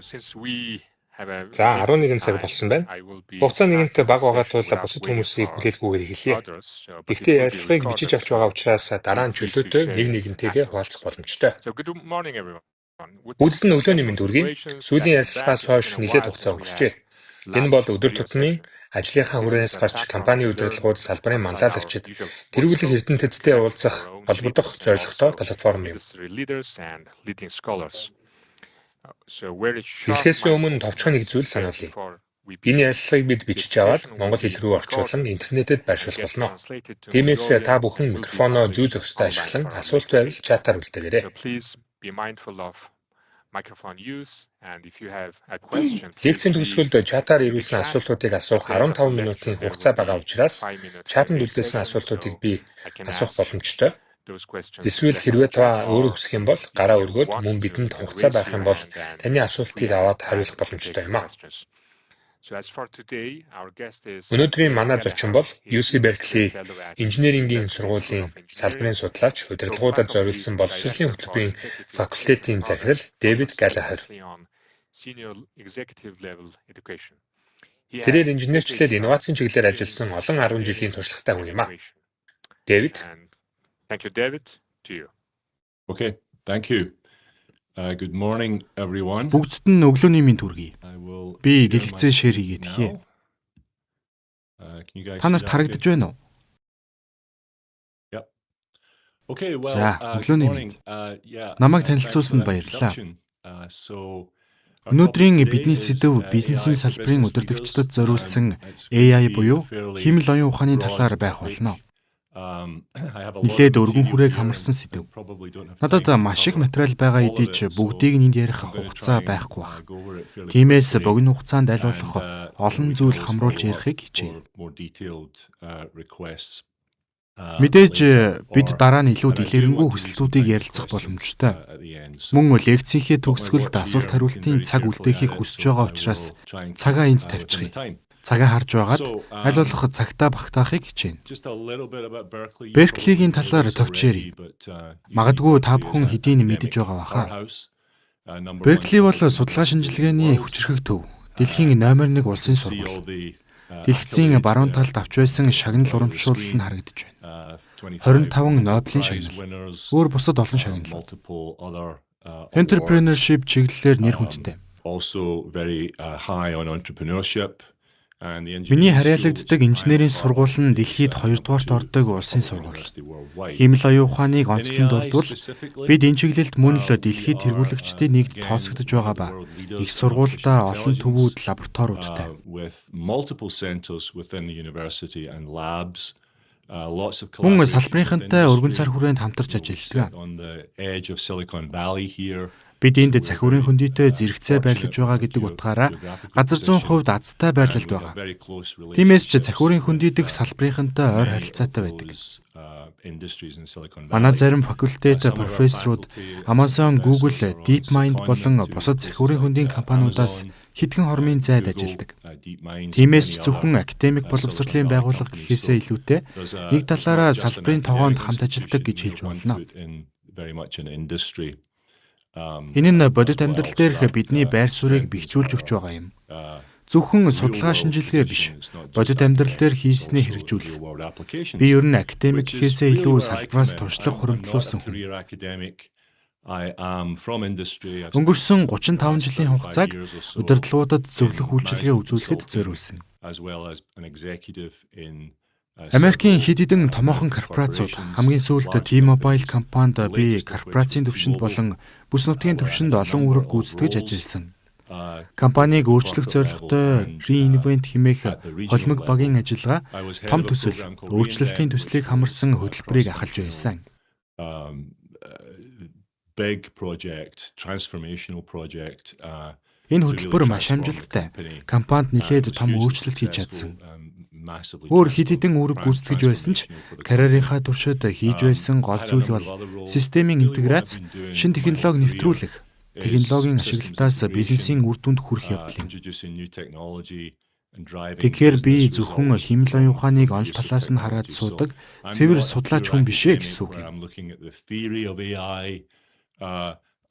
За, 11 цаг болсон байна. Хугацаа нэгэнт бага байгаа тул бусад хүмүүсийг хүлээлгүйгээр эхэлье. Гэхдээ ярилцлагыг бичиж авч байгаа учраас дараа нь чөлөөтэй нэг нэгэнтэйгээ хуваалцах боломжтой. Бүгдэд нь өглөөний мэнд хүргэе. Сүүлийн ярилцлагаас хойш нэлээд хугацаа өнгөрчээ. Энэ бол өдөр тутмын ажлынхаа хүрээнээс гарч компанийн удирдлагууд, салбарын манлайлагчид, тэргүүлэх эрдэмтдтэй уулзах, холбогдох зорилготой платформ юм. Эхлэхээс өмнө товчхон нэг зүйл сануулъя. Энэ ярилцлагыг бид бичиж аваад монгол хэл рүү орчуулан интернетэд байршуулах болно. Тиймээс та бүхэн микрофоноо зүй зохистой ашиглан асуулт байвал чатаар үлдээгээрэй. Лекцийн төгсгөлд чатаар ирүүлсэн асуултуудыг асуух 15 минутын хугацаа байгаа учраас чатанд үлдээсэн асуултуудыг би асуух боломжтой. Эсвэл хэрвээ та өөрөө хүсэх юм бол гараа өргөөд мөн бидэнд хугацаа байх юм бол таны асуултыг аваад хариулах боломжтой юм аа. Өнөөдрийн манай зочин бол UC Berkeley инженерингийн сургуулийн салбарын судлаач, удирдлагуудад зориулсан боловсролын хөтөлбөрийн факультетийн захирал Дэвид Галлахер. Тэрээр инженерчлэл инновацийн чиглэлээр ажилласан олон 10 жилийн туршлагатай хүн юм аа. Дэвид. Thank you, David. To you. Okay, thank you. Good morning, everyone. Бүгдд нь өглөөний мэнд хүргэе. I will Би share my дэлгэцээ share screen хийгээд эхье. now. Can you guys Та see нарт that харагдаж okay? байна уу? Yep. Okay, well, За, good өглөөний morning. мэнд. Yeah, Намайг thanks for танилцуулсанд that баярлалаа. introduction. So our topic Өнөөдрийн today бидний is сэдэв AI бизнесийн for салбарын business leaders. удирдагчдад зориулсан It's AI going to be a буюу fairly хиймэл оюун ухааны broad талаар байх topic. болно. I have a lot of Нилээд өргөн material хүрээг here хамарсан and сэдэв. probably don't have Надад time to маш их cover материал байгаа all of хэдий ч it, so бүгдийг нь энд ярих I'm going to хугацаа try and байхгүй байх. go over it fairly Тиймээс quickly. богино хугацаанд аль And болох олон we can зүйл always хамруулж follow up ярихыг хичээе. for more detailed requests Мэдээж later бид or дараа нь илүү and I do дэлгэрэнгүй want to leave some хүсэлтүүдийг time for ярилцах questions боломжтой. at the end. So Мөн лекцийнхээ got my төгсгөлд watch асуулт here, looking хариултын very цаг carefully үлдээхийг at it, хүсэж so байгаа I учраас will try and keep цагаа энд within the тавьчихъя. time. Цагаа харж байгаад So аль болох цагтаа багтаахыг хичээнэ. just a little bit about Berkeley. You Берклигийн probably know талаар this товч already, ярий. but UC Магадгүй та Berkeley is бүхэн an хэдийн мэдэж academic байгаа баха. powerhouse, number one Беркли бол public судалгаа university in the шинжилгээний world. хүчирхэг төв, дэлхийн номер 1 You улсын can see сургууль. all the Дэлгэцийн accolades баруун there талд авч байсан шагнал on the урамшуулал нь screen. харагдаж байна. 25 25 Нобелийн Prize шагнал, winners, өөр бусад олон шагналууд. multiple other awards. Entrepreneurship чиглэлээр нэр хүндтэй. Also very high on entrepreneurship and the Миний engineering school, which харьяалагддаг I am инженерийн part of, сургууль нь is дэлхийд number хоёрдугаарт two ордог улсын public сургууль. university worldwide. Хиймэл оюун ухааныг In онцлон AI дурдвал specifically, бид энэ чиглэлд мөн л we дэлхийд are тэргүүлэгчдийн нэгд again тооцогдож one of байгаа the ба world их leaders in artificial сургуульдаа олон intelligence, төвүүд лабораториудтай. with multiple centers within the university and labs, lots of Мөн collaboration with салбарынхантай өргөн цар industry. хүрээнд хамтарч We sit ажилладаг. on the edge of Silicon Valley here, Бид энд so we're захиурын very хөндийтэй зэрэгцээ байрлаж fortunate байгаа with our гэдэг утгаараа geographical газар зүүн position, хувьд азтай and байрлалд we have байгаа. very close Тиймээс ч relationships захиурын with хөндий дэх салбарынхантай ойр many of харилцаатай байдаг. those industries in Silicon Манай Valley. зарим факультет Some of our профессорууд faculty and Amazon, Google, professors are on DeepMind болон secondment to бусад places захиурын like хөндийн компаниудаас Amazon, хэдхэн хормын зайд Google, ажилладаг. DeepMind, Тиймээс ч many other зөвхөн академик Silicon боловсролын Valley байгууллага companies. гэхээсээ So илүүтэй there's a нэг it's талаараа not just an салбарын тогоонд academic хамт ажилладаг institution. гэж We хэлж have one болно. foot in very much in industry Энэ нь as бодит well. амьдрал So дээрх that бидний байр суурийг strengthens бэхжүүлж our өгч байгаа юм. Зөвхөн real судалгаа world шинжилгээ биш. position. It's not just Бодит амьдрал дээр academic, it's хийснээ also хэрэгжүүлэх. real world Би applications, ер нь академик which is гэхээсээ really илүү where I come салбараас in. туршлага I'm not a хуримтлуулсан хүн. career academic. I am from industry. I've spent Өнгөрсөн the 35 last жилийн 35 хугацааг years or so удирдлагуудад зөвлөх in үйлчилгээ management үзүүлэхэд consulting зориулсан. as well as an executive in Америкийн several хэд хэдэн томоохон major корпорациуд corporations, хамгийн сүүлд large T-Mobile companies, компанид the би latest of which was корпорацийн төвшөнд T-Mobile, болон бүс нутгийн where I төвшөнд had a олон number үүрэг of гүйцэтгэж roles, ажилласан. both Компаниг at the өөрчлөх corporate level зорилготой and Reinvent хэмээх at the regional холимог level. багийн ажиллагаа I was head том of a төсөл program called өөрчлөлтийн Reinvent, which төслийг was хамарсан a хөтөлбөрийг ахалж cross-functional байсан. um, big project, transformational project Энэ to really хөтөлбөр маш transform the амжилттай. company. Компанид And it нэлээд was том hugely өөрчлөлт хийж successful, чадсан. massively Өөр хэд хэдэн үүрэг brand гүйцэтгэж байсан ч transformational for the company. карьерийнхаа туршид хийж байсан I гол had a зүйл number бол of other roles. системийн Really what I've интеграц, been doing шинэ my whole технологи career нэвтрүүлэх, is технологийн systems ашиглалтаас integration, бизнесийн үр дүнд хүрэх явдал юм. introducing new technology and driving Тэгэхээр би business зөвхөн results хиймэл оюун from ухааныг the онол use of талаас нь хараад technology. So суудаг I'm цэвэр not a судлаач pure хүн биш ээ academic гэсэн үг where юм. I'm looking at the theory of AI.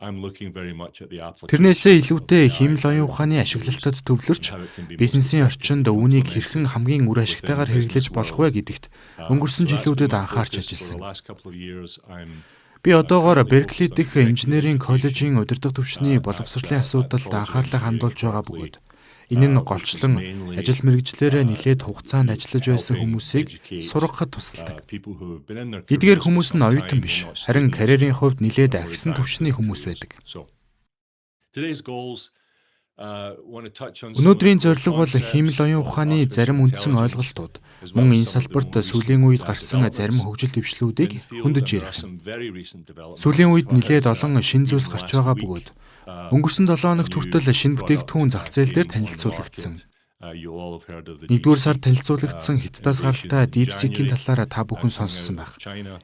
Тэрнээсээ илүүтэй хиймэл оюун ухааны ашиглалтад төвлөрч бизнесийн орчинд үүнийг хэрхэн хамгийн үр ашигтайгаар хэрэглэж болох вэ гэдэгт өнгөрсөн жилүүдэд анхаарч ажилласан. Би одоогоор Беркли дэх инженерийн коллежийн удирдах түвшний боловсролын асуудалд анхаарлаа хандуулж байгаа бөгөөд энэ нь голчлон ажил мэргэжлээрээ нэлээд хугацаанд ажиллаж байсан хүмүүсийг сургахад тусалдаг. Эдгээр хүмүүс нь оюутан биш, харин карьерийн хувьд нэлээд ахисан түвшний хүмүүс байдаг. Өнөөдрийн зорилго бол хиймэл оюун ухааны зарим үндсэн ойлголтууд, мөн энэ салбарт сүүлийн үед гарсан зарим хөгжил дэвшлүүдийг хөндөж ярих юм. Сүүлийн үед нэлээд олон шинэ зүйлс гарч байгаа бөгөөд өнгөрсөн 7 хоногт хүртэл шинэ бүтээгдэхүүн зах зээл дээр танилцуулагдсан. Нэгдүгээр сард танилцуулагдсан Хятадаас гаралтай DeepSeek-ийн талаар та бүхэн сонссон байх.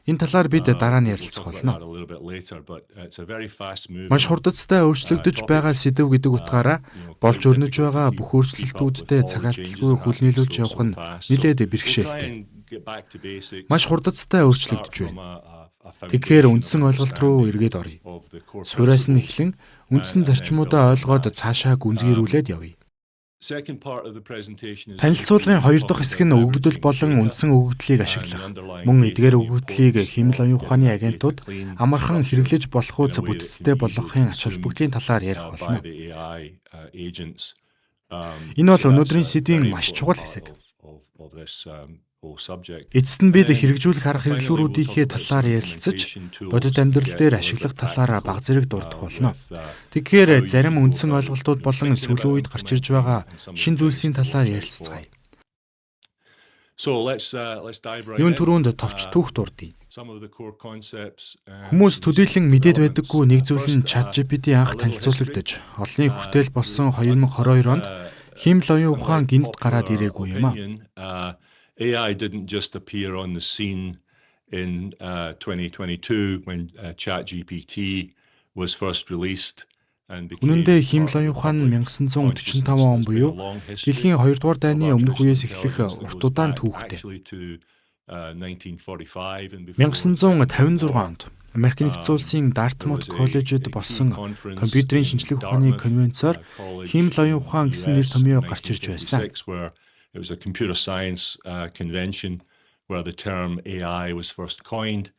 Энэ талаар бид дараа нь ярилцах болно. Маш хурдацтай өөрчлөгдөж байгаа сэдэв гэдэг утгаараа болж өрнөж байгаа бүх өөрчлөлтүүдтэй цагаалталгүй хөл нийлүүлж явах нь нэлээд бэрхшээлтэй. Маш хурдацтай өөрчлөгдөж байна. Тэгэхээр үндсэн ойлголт руу эргээд оръё. Сууриас нь эхлэн үндсэн зарчмуудаа ойлгоод цаашаа гүнзгийрүүлээд явъя. Танилцуулгын хоёр дахь хэсэг нь өгөгдөл болон үндсэн өгөгдлийг ашиглах, мөн эдгээр өгөгдлийг хиймэл оюун ухааны агентууд амархан хэрэглэж болох үз бүтцтэй болгохын ач холбогдлын талаар ярих болно. Энэ бол өнөөдрийн сэдвийн маш чухал хэсэг. Эцэст нь бид хэрэгжүүлэх арга хэрэглүүрүүдийнхээ талаар ярилцаж, бодит амьдрал дээр ашиглах талаар бага зэрэг дурдах болно. Тэгэхээр зарим үндсэн ойлголтууд болон сүүлийн үед гарч ирж байгаа шинэ зүйлсийн талаар ярилцгаая. Юун түрүүнд товч түүх дурдъя. Хүмүүс төдийлөн мэдээд байдаггүй нэг зүйл нь ChatGPT анх танилцуулагдаж, олонний хүртээл болсон 2022 онд хиймэл оюун ухаан гэнэт гараад ирээгүй юм а. AI didn't just appear on the scene in 2022 when ChatGPT was first released. Үнэн дээр хиймэл оюун ухаан нь 1945 он буюу дэлхийн 2 дугаар дайны өмнөх үеэс эхлэх урт удаан түүхтэй. 1956 онд Америк нэгдсэн улсын Дартмут коллежид болсон компьютерийн шинжлэх ухааны конвенцоор хиймэл оюун ухаан гэсэн нэр томьёо гарч ирж байсан. It was a computer science convention where the term AI was first coined.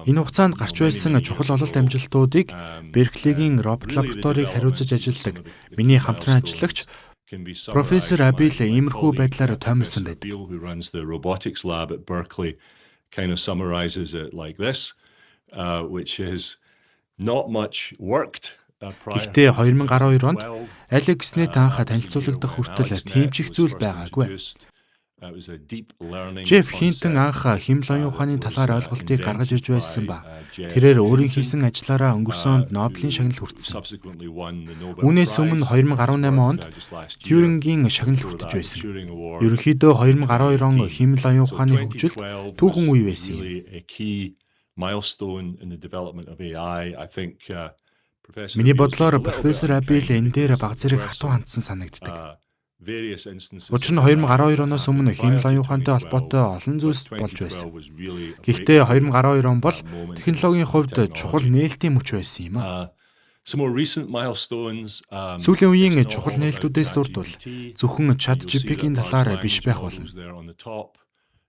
Энэ хугацаанд гарч байсан чухал ололт амжилтуудыг Берклигийн робот лабораторийг хариуцаж ажилладаг миний хамтран ажиллагч профессор Абил иймэрхүү байдлаар тоомилсон байдаг. Kind of summarizes it like this, which is not much worked. Гэхдээ 2012 онд AlexNet анх танилцуулагдах хүртэл тийм ч их зүйл байгаагүй. Джеф Хинтон анх хиймэл оюун ухааны талаар ойлголтыг гаргаж ирж байсан ба тэрээр өөрийн хийсэн ажлаараа өнгөрсөн онд Нобелийн шагнал хүртсэн. Үүнээс өмнө 2018 онд Тьюрингийн шагнал хүртэж байсан. Ерөнхийдөө 2012 он хиймэл оюун ухааны хөгжилд түүхэн үе байсан юм. Milestone in the development of AI. I think Миний бодлоор профессор Абил энэ дээр бага зэрэг хатуу хандсан санагддаг. Учир нь 2012 оноос өмнө хиймэл оюун ухаантай холбоотой олон зүйлс болж байсан. Гэхдээ 2012 он бол технологийн хувьд чухал нээлтийн мөч байсан юм а. Сүүлийн үеийн чухал нээлтүүдээс дурдвал зөвхөн ChatGPT-ийн талаар биш байх болно.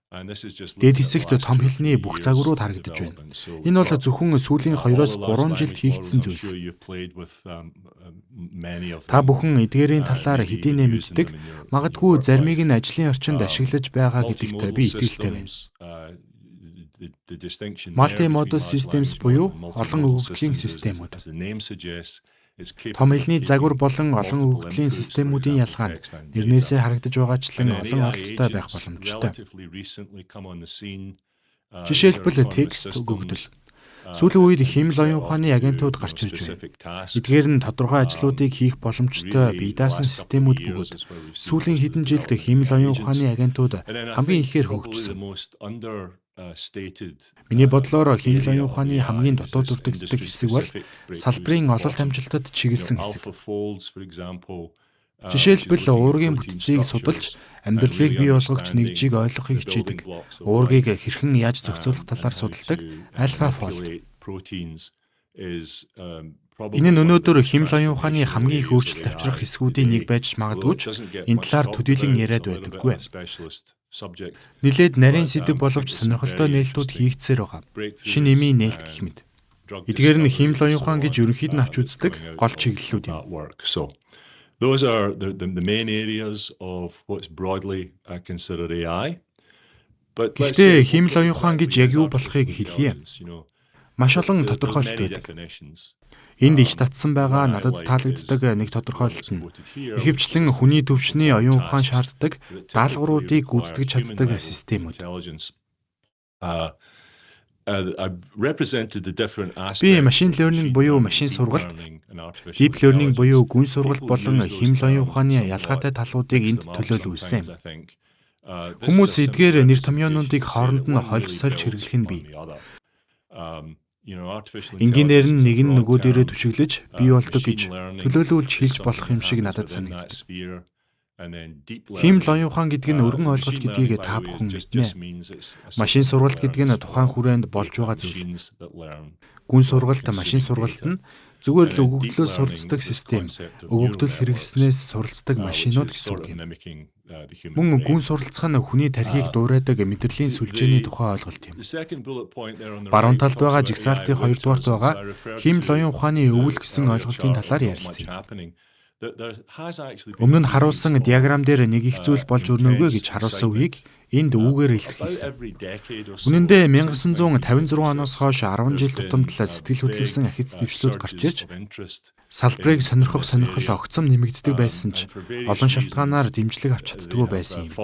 Дээд хэсэгт том хэлний бүх загварууд харагдаж байна. Энэ бол зөвхөн сүүлийн 2-оос 3 жилд хийгдсэн зүйлс. Та бүхэн эдгээрийн талаар хэдийнэ мэддэг, магадгүй заримыг нь ажлын орчинд ашиглаж байгаа гэдэгт би итгэлтэй байна. Multimodal Systems буюу олон өгөгдлийн системүүд. Том хэлний загвар болон олон өгөгдлийн системүүдийн ялгаа нь нэрнээсээ харагдаж байгаачлан олон оролттой байх боломжтой. Жишээлбэл, текст өгөгдөл. Сүүлийн үед хиймэл оюун ухааны агентууд гарч ирж байна. Эдгээр нь тодорхой ажлуудыг хийх боломжтой бие даасан системүүд бөгөөд сүүлийн хэдэн жилд хиймэл оюун ухааны агентууд хамгийн ихээр хөгжсөн. Миний бодлоор хиймэл оюун ухааны хамгийн дутуу дурддагддаг хэсэг бол салбарын ололт амжилтад чиглэсэн хэсэг. Жишээлбэл, уургийн бүтцийг судалж, амьдралыг бий болгогч нэгжийг ойлгохыг хичээдэг. Уургийг хэрхэн яаж зохицуулах талаар судалдаг AlphaFold. Энэ нь өнөөдөр хиймэл оюун ухааны хамгийн их өөрчлөлт авчрах хэсгүүдийн нэг байж магадгүй ч энэ талаар төдийлөн яриад байдаггүй. Нилээд нарийн сэдэв боловч сонирхолтой нээлтүүд хийгдсээр байгаа. Шинэ эмийн нээлт гэх мэт. Эдгээр нь хиймэл оюун ухаан гэж ерөнхийд нь авч үздэг гол чиглэлүүд юм. Those are the main areas of what's broadly considered AI. Гэхдээ хиймэл оюун ухаан гэж яг юу болохыг хэлье. Маш олон тодорхойлолт байдаг. Энд ич татсан байгаа надад таалагддаг нэг тодорхойлолт нь ихэвчлэн хүний түвшний оюун ухаан шаарддаг даалгавруудыг гүйцэтгэж чаддаг системүүд. Би machine learning буюу машин сургалт, deep learning буюу гүн сургалт болон хиймэл оюун ухааны ялгаатай талуудыг энд төлөөлүүлсэн юм. Хүмүүс эдгээр нэр томьёонуудыг хооронд нь хольж сольж хэрэглэх нь бий. Энгийнээр нь нэг нь нөгөө дээрээ түшиглэж бий болдог гэж төлөөлүүлж хэлж болох юм шиг надад санагддаг. Хиймэл оюун ухаан гэдэг нь өргөн ойлголт гэдгийг та бүхэн мэднэ. Машин сургалт гэдэг нь тухайн хүрээнд болж байгаа зүйл. Гүн сургалт, машин сургалт нь зүгээр л өгөгдлөөс суралцдаг систем, өгөгдөл хэрэглэснээс суралцдаг машинууд гэсэн үг юм. Мөн гүн суралцах нь хүний тархийг дуурайдаг мэдрэлийн сүлжээний тухай ойлголт юм. Баруун талд байгаа жигсаалтын хоёрдугаарт байгаа хиймэл оюун ухааны өвөл гэсэн ойлголтын талаар ярилцъя. Өмнө нь харуулсан диаграм дээр нэг их зүйл болж өрнөгүй гэж харуулсан үеийг энд үүгээр илэрхийлсэн. Үнэн дээр 1956 оноос хойш 10 жил тутамд сэтгэл хөдлөсөн ахиц дэвшлүүд гарч ирж салбарыг сонирхох сонирхол огцом нэмэгддэг байсан ч олон шалтгаанаар дэмжлэг авч чаддаггүй байсан юм.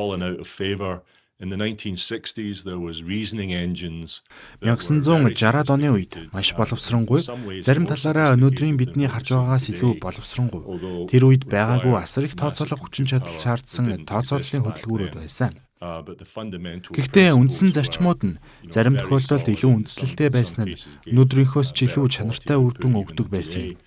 1960-ад оны үед маш боловсронгүй, зарим талаараа өнөөдрийн бидний харж байгаагаас илүү боловсронгүй. Тэр үед байгаагүй асар их тооцоолох хүчин чадал шаардсан тооцооллын хөдөлгүүрүүд байсан. Гэхдээ үндсэн зарчмууд нь зарим тохиолдолд илүү үндслэлтэй байсан нь өнөөдрийнхөөс ч илүү чанартай үр дүн өгдөг байсан юм.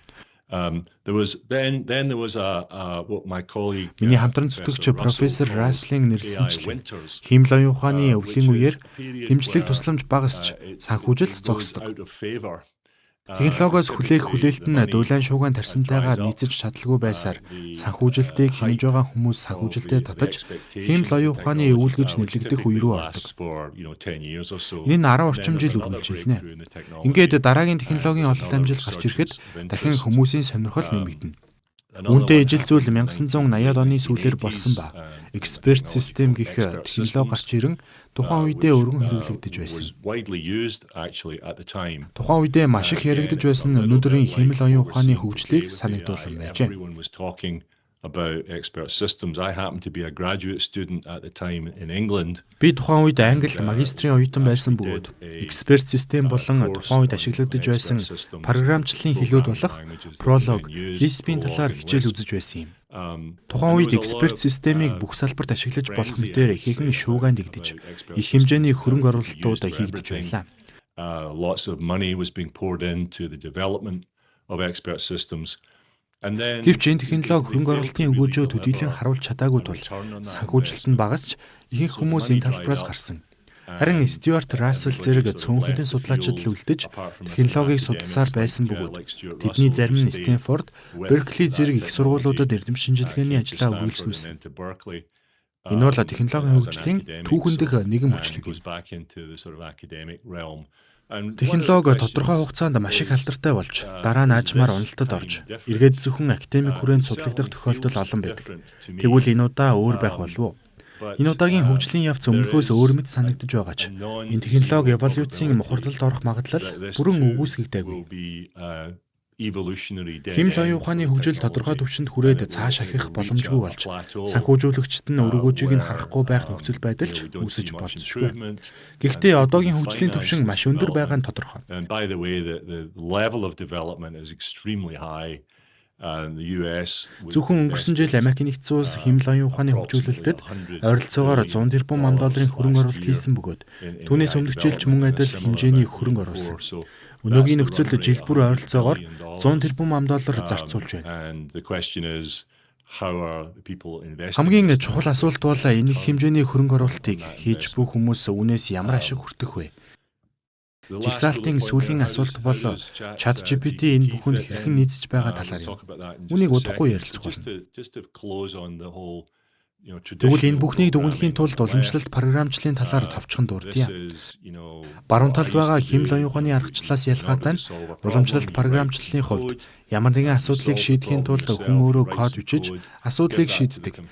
Миний хамтран зүтгэгч профессор Расселийн нэрлэсэнчлэн хиймэл оюун ухааны өвлийн үеэр дэмжлэг тусламж багасч санхүүжилт зогсдог. Технологиос хүлээх хүлээлт нь дулаан шуугиан тарьсантайгаа нийцэж чадалгүй байсаар санхүүжилтийг хянаж байгаа хүмүүс санхүүжилтэд татаж хиймэл оюун ухааны өвөл гэж нэрлэгдэх үе рүү ордог. Энэ нь 10 орчим жил үргэлжилнэ. Ингээд дараагийн технологийн ололт амжилт гарч ирэхэд дахин хүмүүсийн сонирхол нэмэгдэнэ. Үүнтэй ижил зүйл 1980-ад оны сүүлээр болсон ба эксперт систем гэх технологи гарч ирэн тухайн үедээ өргөн хэрэглэгдэж байсан. Тухайн үедээ маш их яригдаж байсан өнөөдрийн хиймэл оюун ухааны хөгжлийг санагдуулан байжээ. Би тухайн үед Англид магистрийн оюутан байсан бөгөөд эксперт систем болон тухайн үед ашиглагдаж байсан програмчлалын хэлүүд болох Prolog, Lisp-ийн талаар хичээл үзэж байсан юм. Тухайн үед эксперт системийг бүх салбарт ашиглаж болох мэтээр ихээхэн шуугиан дэгдэж, их хэмжээний хөрөнгө оруулалтууд хийгдэж байлаа. Гэвч энэ технологи хөрөнгө оруулалтын өгөөжөө төдийлөн харуулж чадаагүй тул санхүүжилт нь багасч ихэнх хүмүүс энэ талбараас гарсан. Харин Стюарт Рассел зэрэг цөөн хэдэн судлаачид л үлдэж технологиг судалсаар байсан бөгөөд тэдний зарим нь Стэнфорд, Беркли зэрэг их сургуулиудад эрдэм шинжилгээний ажлаа үргэлжлүүлсэн. Энэ бол технологийн хөгжлийн түүхэн дэх нэгэн мөчлөг юм. Технологи тодорхой хугацаанд маш их алдартай болж, дараа нь аажмаар уналтад орж, эргээд зөвхөн академик хүрээнд судлагдах тохиолдол олон байдаг. Тэгвэл энэ удаа өөр байх болов уу? Энэ удаагийн хөгжлийн явц өмнөхөөс өөр мэт санагдаж байгаа ч энэ технологи эволюцийн мухарлалд орох магадлал бүрэн үгүйсгэгдээгүй. Хиймэл оюун ухааны хөгжил тодорхой түвшинд хүрээд цааш ахих боломжгүй болж, санхүүжүүлэгчид нь өргөөжийг нь харахгүй байх нөхцөл байдал ч үүсэж болзошгүй. Гэхдээ одоогийн хөгжлийн түвшин маш өндөр байгаа нь тодорхой. Зөвхөн өнгөрсөн жил Америк нэгдсэн улс хиймэл оюун ухааны хөгжүүлэлтэд ойролцоогоор 100 тэрбум ам долларын хөрөнгө оруулалт хийсэн бөгөөд түүнээс өмнөх жил ч мөн адил хэмжээний хөрөнгө оруулсан. Өнөөгийн нөхцөл жил бүр ойролцоогоор 100 тэрбум ам доллар зарцуулж байна. Хамгийн чухал асуулт бол энэ их хэмжээний хөрөнгө оруулалтыг хийж бүх хүмүүс үүнээс ямар ашиг хүртэх вэ? Жагсаалтын сүүлийн асуулт бол ChatGPT энэ бүхэнд хэрхэн нийцэж байгаа талаар юм. Үүнийг удахгүй ярилцах болно. Тэгвэл энэ бүхнийг дүгнэхийн тулд уламжлалт програмчлалын талаар товчхон дурдъя. Баруун талд байгаа хиймэл оюун ухааны аргачлалаас ялгаатай нь уламжлалт програмчлалын хувьд ямар нэгэн асуудлыг шийдэхийн тулд хүн өөрөө код бичиж асуудлыг шийддэг.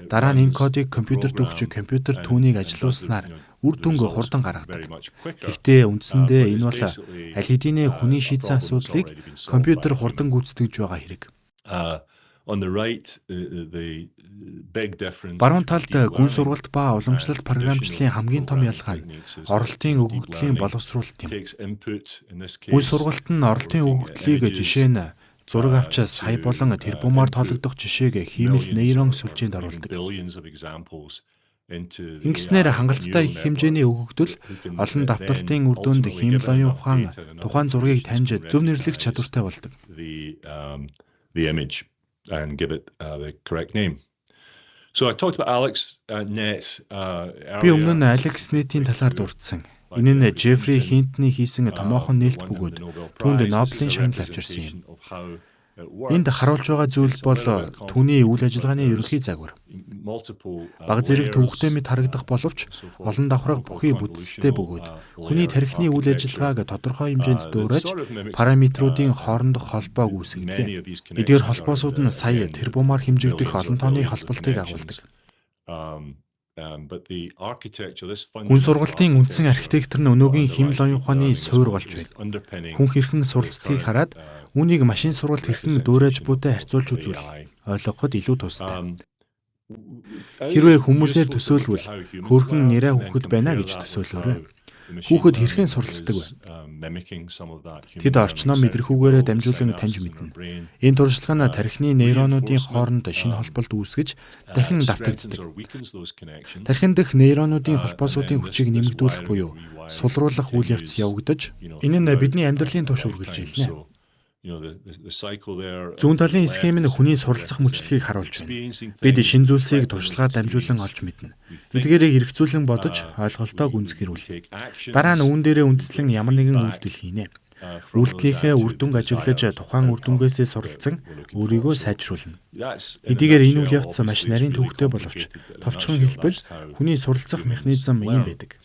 Дараа нь энэ кодыг компьютерт өгч, компьютер түүнийг ажилуулснаар үр дүнг хурдан гаргадаг. Гэхдээ үндсэндээ энэ бол аль хэдийнэ хүний шийдсэн асуудлыг компьютер хурдан гүйцэтгэж байгаа хэрэг. Баруун талд гүн сургалт ба уламжлалт програмчлалын хамгийн том ялгаа нь оролтын өгөгдлийн боловсруулалт юм. Гүн сургалт нь оролтын өгөгдлийг, жишээ нь зураг авч сая болон тэрбумаар тоологдох жишээг хиймэл нейрон сүлжээнд оруулдаг. Ингэснээр хангалттай их хэмжээний өгөгдөл, олон давталтын үр дүнд хиймэл оюун ухаан тухайн зургийг таньж зөв нэрлэх чадвартай болдог. And give it the correct name. So I talked about AlexNet Би өмнө нь AlexNet-ийн талаар дурдсан. Энэ нь Джеффри Хинтоны хийсэн томоохон нээлт бөгөөд түүнд Нобелийн шагнал авчирсан юм. Энд харуулж байгаа зүйл бол түүний үйл ажиллагааны ерөнхий загвар. Бага зэрэг төвөгтэй мэт харагдах боловч олон давхарга бүхий бүтцтэй бөгөөд хүний тархины үйл ажиллагааг тодорхой хэмжээнд дуурайж параметруудын хоорондох холбоог үүсгэдэг. Эдгээр холбоосууд нь сая тэрбумаар хэмжигдэх олон тооны холболтыг агуулдаг. Гүн сургалтын үндсэн архитектор нь өнөөгийн хиймэл оюун ухааны суурь болж байна. Хүн хэрхэн суралцдгийг хараад үүнийг машин сургалт хэрхэн дуурайж буйтай харьцуулж үзвэл ойлгоход илүү тустай. Хэрвээ хүмүүсээр төсөөлвөл хөөрхөн нярай хүүхэд байна гэж төсөөлөөрэй. Хүүхэд хэрхэн суралцдаг вэ? Тэд орчноо мэдрэхүйгээрээ дамжуулан таньж мэднэ. Энэ туршлага нь тархины нейронуудын хооронд шинэ холболт үүсгэж дахин давтагддаг. Тархин дэх нейронуудын холбоосуудын хүчийг нэмэгдүүлэх буюу сулруулах үйл явц явагдаж, энэ нь бидний амьдралын турш үргэлжилнэ. Зүүн талын схем нь хүний суралцах мөчлөгийг харуулж байна. Бид шинэ зүйлсийг туршлагаар дамжуулан олж мэднэ. Эдгээрийг хэрэгцүүлэн бодож ойлголтоо гүнзгийрүүлнэ. Дараа нь үүн дээрээ үндэслэн ямар нэгэн үйлдэл хийнэ. Үйлдэлийнхээ үр дүнг ажиглаж, тухайн үр дүнгээсээ суралцан өөрийгөө сайжруулна. Хэдийгээр энэ үйл явц маш нарийн төвөгтэй боловч товчхон хэлбэл хүний суралцах механизм ийм байдаг.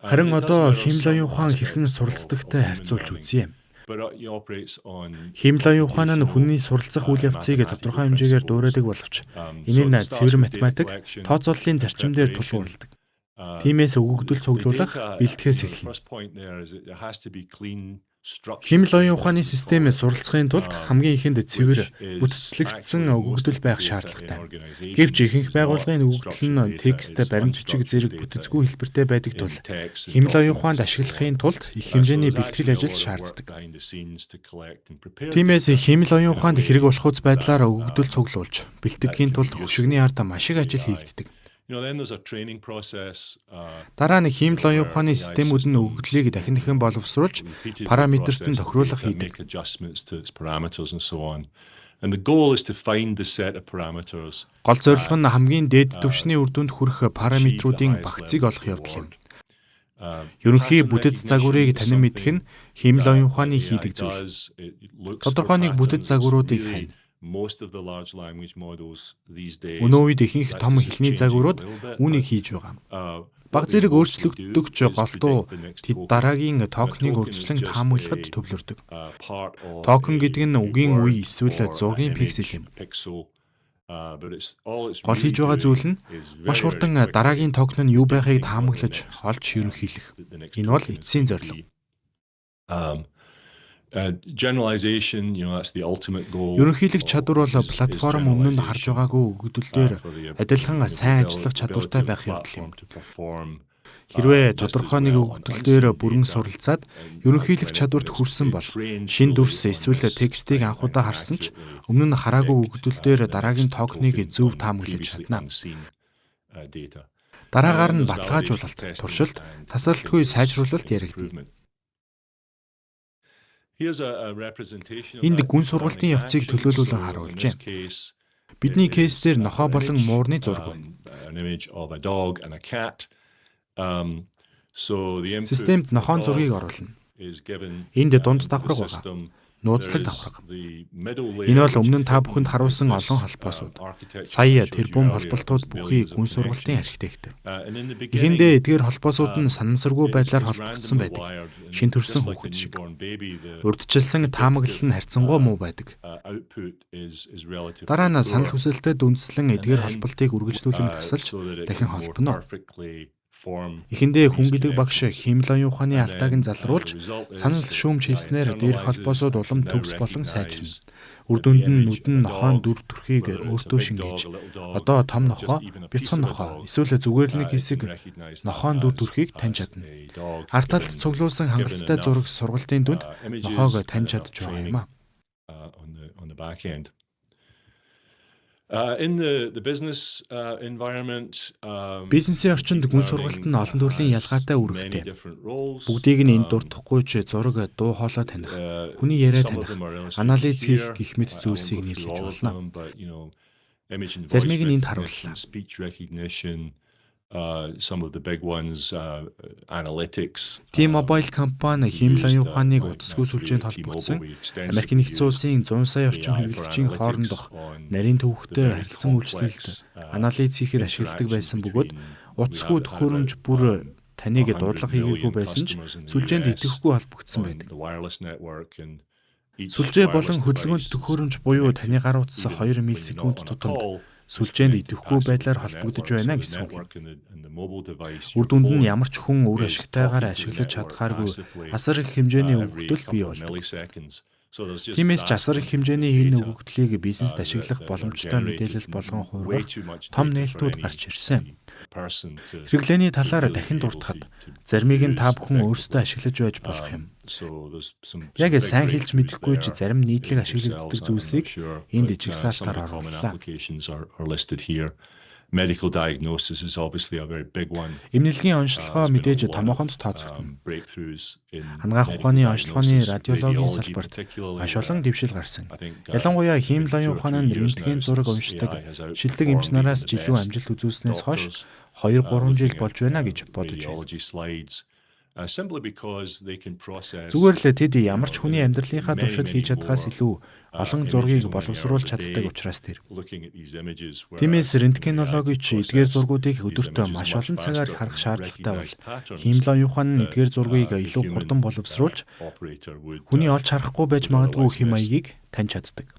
Харин одоо хиймэл оюун ухаан хэрхэн суралцдагтай харьцуулж үзье. Хиймэл оюун ухаан нь хүний суралцах үйл явцыг тодорхой хэмжээгээр дуурайдаг боловч энэ нь цэвэр математик, тооцооллын зарчим дээр тулгуурладаг. Тиймээс өгөгдөл цуглуулах, бэлтгэхээс эхэлнэ. Хиймэл оюун ухааны систем суралцахын тулд хамгийн эхэнд цэвэр, бүтцлэгдсэн өгөгдөл байх шаардлагатай. Гэвч ихэнх байгууллагын өгөгдөл нь текст, баримт бичиг зэрэг бүтэцгүй хэлбэртэй байдаг тул хиймэл оюун ухаанд ашиглахын тулд их хэмжээний бэлтгэл ажил шаарддаг. Тиймээс хиймэл оюун ухаанд хэрэг болохуйц байдлаар өгөгдөл цуглуулж бэлтгэхийн тулд хөшигний ард маш их ажил хийгддэг. Дараа нь хиймэл оюун ухааны системүүд нь өгөгдлийг дахин дахин боловсруулж, параметрт нь тохируулах хийдэг. Гол зорилго нь хамгийн дээд түвшний үр дүнд хүрэх параметруудын багцыг олох явдал юм. Ерөнхий бүтэц загварыг танин мэдэх нь хиймэл оюун ухааны хийдэг зүйл. Тодорхой нэг бүтэц загваруудыг хайна. Өнөө үед ихэнх том хэлний загварууд үүнийг хийж байгаа. Бага зэрэг өөрчлөгддөг ч голдуу тэд дараагийн токеныг урьдчилан таамаглахад төвлөрдөг. Токен гэдэг нь үгийн үе эсвэл зургийн пиксел юм. Гол хийж байгаа зүйл нь маш хурдан дараагийн токен нь юу байхыг таамаглаж олж ерөнхийлөх. Энэ бол эцсийн зорилго. Ерөнхийлөх чадвар бол платформ өмнө нь харж байгаагүй өгөгдөл дээр адилхан сайн ажиллах чадвартай байх явдал юм. Хэрвээ тодорхой нэг өгөгдөл дээр бүрэн суралцаад ерөнхийлөх чадварт хүрсэн бол шинэ дүрс эсвэл текстийг анх удаа харсан ч өмнө нь хараагүй өгөгдөл дээр дараагийн токеныг зөв таамаглаж чадна. Дараагаар нь баталгаажуулалт, туршилт, тасралтгүй сайжруулалт яригдана. Энд гүн сургалтын явцыг төлөөлүүлэн харуулжээ. Бидний кейс дээр нохой болон муурны зураг байна. Системд нохойн зургийг оруулна. Энд дунд давхарга байгаа. Нууцлаг давхарга. Энэ бол өмнө нь та бүхэнд харуулсан олон холбоосууд. Сая тэрбум холболтууд бүхий гүн сургалтын архитектор. Эхэндээ эдгээр холбоосууд нь санамсаргүй байдлаар холбогдсон байдаг. Шинэ төрсэн хүүхэд шиг. Урьдчилсан таамаглал нь харьцангуй муу байдаг. Дараа нь санал хүсэлтэд үндэслэн эдгээр холболтыг үргэлжлүүлэн тасалж дахин холбоно. Эхэндээ хүн гэдэг багш хиймэл оюун ухааны алдааг нь залруулж санал шүүмж хийснээр дээрх холбоосууд улам төгс болон сайжирна. Үр дүнд нь нүдэн нохойн дүр төрхийг өөртөө шингээж, одоо том нохой, бяцхан нохой эсвэл зүгээр л нэг хэсэг нохойн дүр төрхийг таньж чадна. Ард талд цуглуулсан хангалттай зураг сургалтын дүнд нохойг таньж чадж байгаа юм а. Бизнесийн орчинд гүн сургалт нь олон төрлийн ялгаатай үүрэгтэй. Бүгдийг нь энд дурдахгүй ч зураг, дуу хоолой таних, хүний яриа таних, анализ хийх гэх мэт зүйлсийг нэрлэж болно. Заримыг нь энд харууллаа. T-Mobile компани хиймэл оюун ухааныг утасгүй сүлжээнд холбогдсон Америк нэгдсэн улсын 100 сая орчим хэрэглэгчийн хоорондох нарийн төвөгтэй харилцан үйлчлэлд анализ хийхэд ашигладаг байсан бөгөөд утасгүй төхөөрөмж бүр таныг дуудлага хийгээгүй байсан ч сүлжээнд идэвхгүй холбогдсон байдаг. Сүлжээ болон хөдөлгөөнт төхөөрөмж буюу таны гар утас 2 миллисекунд тутамд сүлжээнд идэвхгүй байдлаар холбогдож байна гэсэн үг юм. Үр дүнд нь ямар ч хүн үр ашигтайгаар ашиглаж чадхааргүй асар их хэмжээний өгөгдөл бий болдог. Тиймээс ч асар их хэмжээний энэ өгөгдлийг бизнест ашиглах боломжтой мэдээлэл болгон хувиргах том нээлтүүд гарч ирсэн. Хэрэглээний талаар дахин дуртахад заримыг нь та бүхэн өөрсдөө ашиглаж байж болох юм. Яг сайн хэлж мэдэхгүй ч зарим нийтлэг ашиглагддаг зүйлсийг энд жигсаалтаар орууллаа. Medical diagnosis is obviously a very big one. Эмнэлгийн онцлогоо мэдээж томоохонд тооцогдоно. Анагаах ухааны онцлогооны радиологийн салбарт маш олон дэвшил гарсан. Ялангуяа хиймэл оюун ухаан нь рентген зураг уншдаг шилдэг эмч нараас ч илүү амжилт үзүүлснээс хойш 2-3 жил болж байна гэж бодож байна. Зүгээр л тэд ямар ч хүний амьдралынхаа туршид хийж чадхаас илүү олон зургийг боловсруулж чаддаг учраас тэр. Тиймээс рентгенологич эдгээр зургуудыг өдөртөө маш олон цагаар харах шаардлагатай бол хиймэл оюун ухаан нь эдгээр зургийг илүү хурдан боловсруулж хүний олж харахгүй байж магадгүй хэм маягийг таньж чаддаг.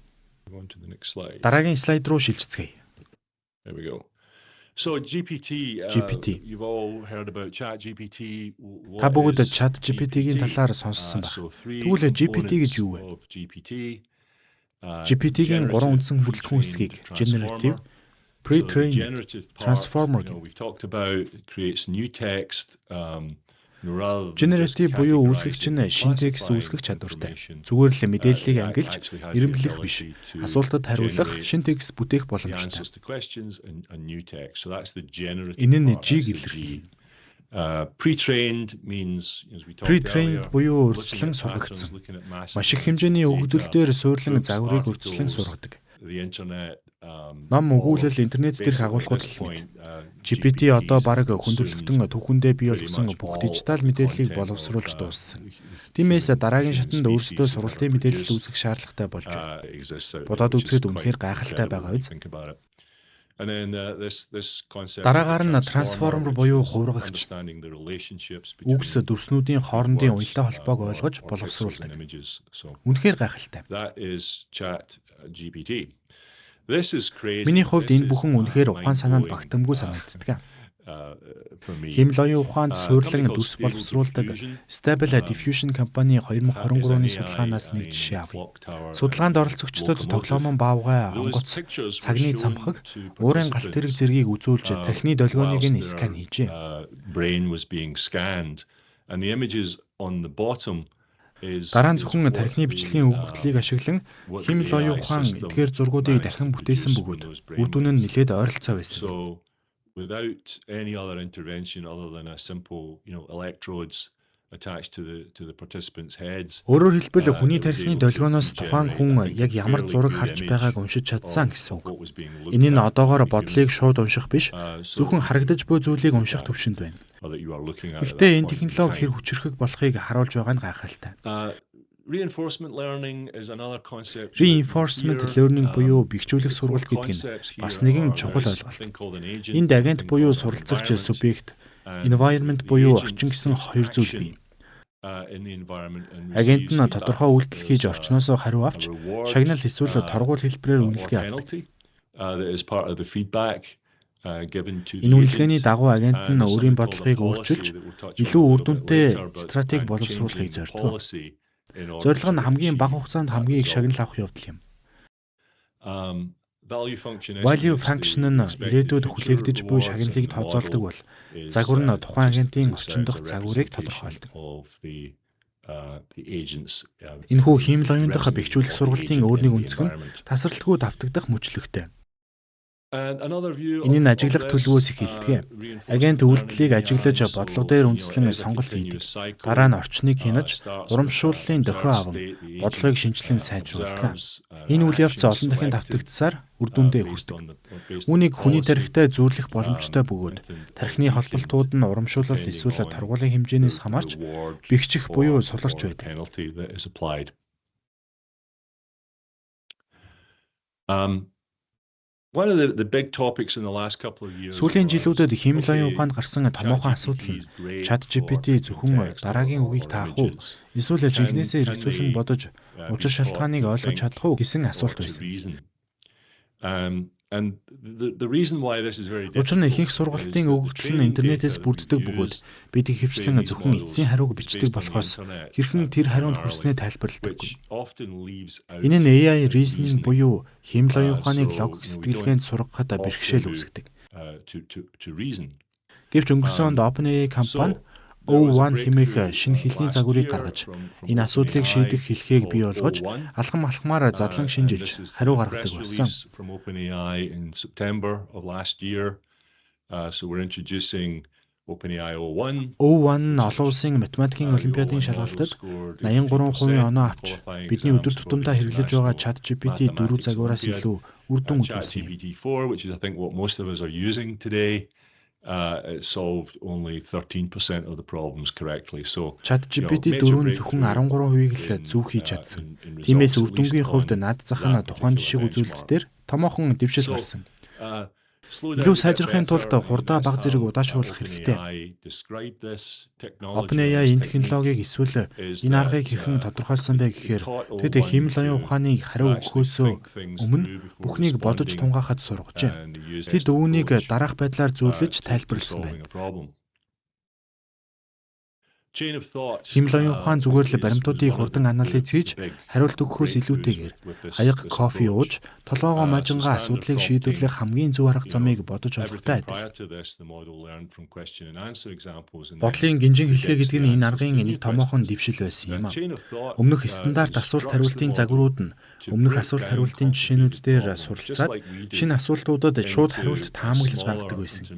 Дараагийн слайд руу шилжицгээе. So GPT, GPT. You've all heard about ChatGPT. Та бүгд ChatGPT-гийн талаар сонссон байх. Тэгвэл GPT гэж юу вэ? GPT-гийн гурван үндсэн бүрэлдэхүүн хэсгийг generative, pre-trained, transformer гэнэ. Generative буюу үүсгэгч нь шинэ текст үүсгэх чадвартай. Зүгээр л мэдээллийг ангилж, эрэмблэх биш. Асуултад хариулах, шинэ текст бүтээх боломжтой. Энэ нь G-г илэрхийлнэ. Pre-trained буюу урьдчилан сургагдсан. Маш их хэмжээний өгөгдөл дээр суурлан загварыг урьдчилан сургадаг. Ном өгүүлэл интернет дээрх агуулгууд гэх мэт. GPT одоо бараг хүндрэлтэн түүхэндээ бий болгосон бүх дижитал мэдээллийг боловсруулж дууссан. Тиймээс дараагийн шатанд өөрсдөө сургалтын мэдээлэл үүсгэх шаардлагатай болж байна. Бодоод үзэхэд үнэхээр гайхалтай байгаа биз? Дараагаар нь трансформер буюу хувиргагч. Үгс дүрснүүдийн хоорондын уялдаа холбоог ойлгож боловсруулдаг. Үнэхээр гайхалтай. Миний хувьд энэ бүхэн үнэхээр ухаан санаанд багтамгүй санагддаг. Хиймэл оюун ухаанд суурлан дүрс боловсруулдаг Stable Diffusion компани 2023 оны судалгаанаас нэг жишээ авъя. Судалгаанд оролцогчдод тоглоомон баавгай, онгоц, цагны цамхаг, уурын галт тэрэг зэргийг үзүүлж тархины долгионыг нь скан хийжээ. Дараа нь зөвхөн тархины бичлэгийн өгөгдлийг ашиглан хиймэл оюун ухаан эдгээр зургуудыг дахин бүтээсэн бөгөөд үр дүн нь нэлээд ойролцоо байсан. Without any other intervention other than a simple, you know, electrodes Өөрөөр хэлбэл, хүний тархины долгионоос тухайн хүн яг ямар зураг харж байгааг уншиж чадсан гэсэн үг. Энэ нь одоогоор бодлыг шууд унших биш, зөвхөн харагдаж буй зүйлийг унших түвшинд байна. Гэхдээ энэ технологи хэр хүчирхэг болохыг харуулж байгаа нь гайхалтай. Reinforcement learning буюу бэхжүүлэх сургалт гэдэг нь бас нэгэн чухал ойлголт. Энд агент буюу суралцагч субъект, environment буюу орчин гэсэн хоёр зүйл бий. Агент нь тодорхой үйлдэл хийж орчноосоо хариу авч шагнал эсвэл торгууль хэлбэрээр үнэлгээ авдаг. Энэ үнэлгээний дагуу агент нь өөрийн бодлогыг өөрчилж, илүү үр дүнтэй стратеги боловсруулахыг зорддог. Зорилго нь хамгийн бага хугацаанд хамгийн их шагнал авах явдал юм. Value function нь ирээдүйд хүлээгдэж буй шагналыг тооцоолдог бол загвар нь тухайн агентын орчин дох загварыг тодорхойлдог. Энэхүү хиймэл оюун дахь бэхжүүлэх сургалтын өөр нэг өнцөг нь тасралтгүй давтагдах мөчлөгтэй. Энэ нь ажиглах төлөвөөс эхэлдэг. Агент үйлдэлийг ажиглаж, бодлого дээр үндэслэн сонголт хийдэг. Дараа нь орчныг хянаж, урамшууллын дохио аван, бодлогыг шинэчлэн сайжруулдаг. Энэ үйл явц олон дахин давтагдсаар үр дүндээ хүрдэг. Үүнийг хүний тархитай зүйрлэх боломжтой бөгөөд тархины холболтууд нь урамшуулал эсвэл торгуулийн хэмжээнээс хамаарч бэхжих буюу суларч байдаг. Сүүлийн жилүүдэд хиймэл оюун ухаанд гарсан томоохон асуудал нь ChatGPT зөвхөн дараагийн үгийг таах уу, эсвэл жинхнээсээ эргэцүүлэн бодож, учир шалтгааныг ойлгож чадах уу гэсэн асуулт байсан. Учир нь ихэнх сургалтын өгөгдөл нь интернетээс бүрддэг бөгөөд бид ихэвчлэн зөвхөн эцсийн хариуг бичдэг болохоос хэрхэн тэр хариунд хүрснээ тайлбарладаггүй. Энэ нь AI reasoning буюу хиймэл оюун ухааныг логик сэтгэлгээнд сургахад бэрхшээл үүсгэдэг. Гэвч өнгөрсөн онд OpenAI компани O1 хэмээх шинэ хэлний загварыг гаргаж, энэ асуудлыг шийдэх хэлхээг бий болгож, алхам алхмаар задлан шинжилж, хариу гаргадаг болсон. O1 нь олон улсын математикийн олимпиадын шалгалтад 83% оноо авч, бидний өдөр тутамдаа хэрэглэж байгаа ChatGPT 4 загвараас илүү үр дүн үзүүлсэн юм. It solved only 13% of the problems correctly. So ChatGPT 4 нь зөвхөн 13%-ийг л зөв хийж чадсан. Тиймээс үр дүнгийн хувьд над зах нь тухайн жишиг үзүүлэлт дээр томоохон дэвшил гарсан. Илүү сайжрахын тулд хурдаа бага зэрэг удаашруулах хэрэгтэй. OpenAI энэ технологиг эсвэл энэ аргыг хэрхэн тодорхойлсон бэ гэхээр тэд хиймэл оюун ухааны хариу өгөхөөсөө өмнө бүхнийг бодож тунгаахад сургажээ. Тэд үүнийг дараах байдлаар зүйрлэж тайлбарласан байна. Хиймэл оюун ухаан зүгээр л баримтуудыг хурдан анализ хийж хариулт өгөхөөс илүүтэйгээр аяга кофе ууж, толгойгоо маажингаа асуудлыг шийдвэрлэх хамгийн зөв арга замыг бодож олохтой адил. Бодлын гинжин хэлхээ гэдэг нь энэ аргын нэг томоохон дэвшил байсан юм а. Өмнөх стандарт асуулт хариултын загварууд нь өмнөх асуулт хариултын жишээнүүд дээр суралцаад шинэ асуултуудад шууд хариулт таамаглаж гаргадаг байсан.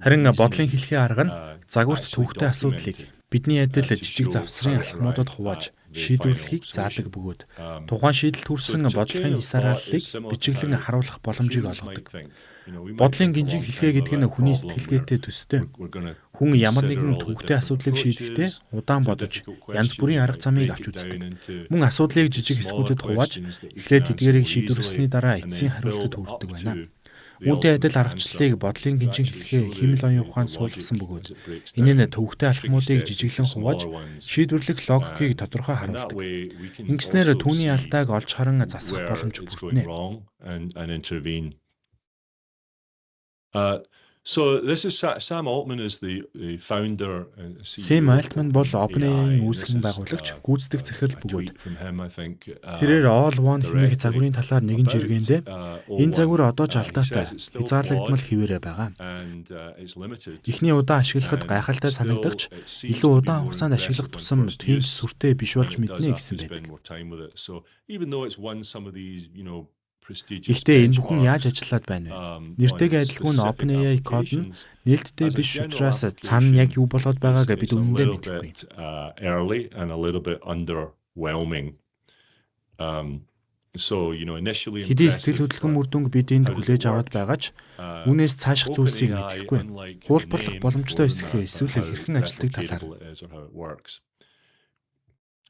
Харин бодлын хэлхээ арга нь загварт төвөгтэй асуудлыг бидний адил жижиг завсрын алхмуудад хувааж шийдвэрлэхийг заадаг бөгөөд тухайн шийдэлд хүрсэн бодлогын дисарааллыг бичиглэн харуулах боломжийг олгодог. Бодлын гинжин хэлхээ гэдэг нь хүний сэтгэлгээтэй төстэй. Хүн ямар нэгэн төвөгтэй асуудлыг шийдэхдээ удаан бодож, янз бүрийн арга замыг авч үздэг. Мөн асуудлыг жижиг хэсгүүдэд хувааж, эхлээд тэдгээрийг шийдвэрлэсний дараа эцсийн хариултад хүрдэг байна. Үүнтэй адил аргачлалыг бодлын гинжин хэлхээ хиймэл оюун ухаанд суулгасан бөгөөд энэ нь төвөгтэй алхмуудыг жижиглэн хувааж, шийдвэрлэх логикийг тодорхой харуулдаг. Ингэснээр түүний алдааг олж харан засах боломж бүрдэнэ. So this is Sam Altman is the founder and Сэм Альтман бол OpenAI-ийн үүсгэн байгуулагч, гүйцэтгэх захирал бөгөөд тэрээр All One хэмээх загварын талаар нэгэн жиргэндээ энэ загвар одоо ч алдаатай, хязгаарлагдмал хэвээрээ байгаа. Эхний удаа ашиглахад гайхалтай санагдах ч илүү удаан хугацаанд ашиглах тусам тийм ч сүртэй биш болж мэднэ гэсэн байдаг. Гэхдээ энэ бүхэн яаж ажиллаад байна вэ? Нэртэйгээ адилгүй нь OpenAI код нь нээлттэй биш учраас цаана нь яг юу болоод байгааг бид үнэндээ мэдэхгүй. Early and a little bit underwhelming. So, initially Хэдий сэтгэл хөдлөмж үр дүнг бид энд хүлээж аваад байгаа ч үүнээс цааших зүйлсийг мэдэхгүй. Хуулбарлах боломжтой эсэхээ эсвэл хэрхэн ажилладаг талаар.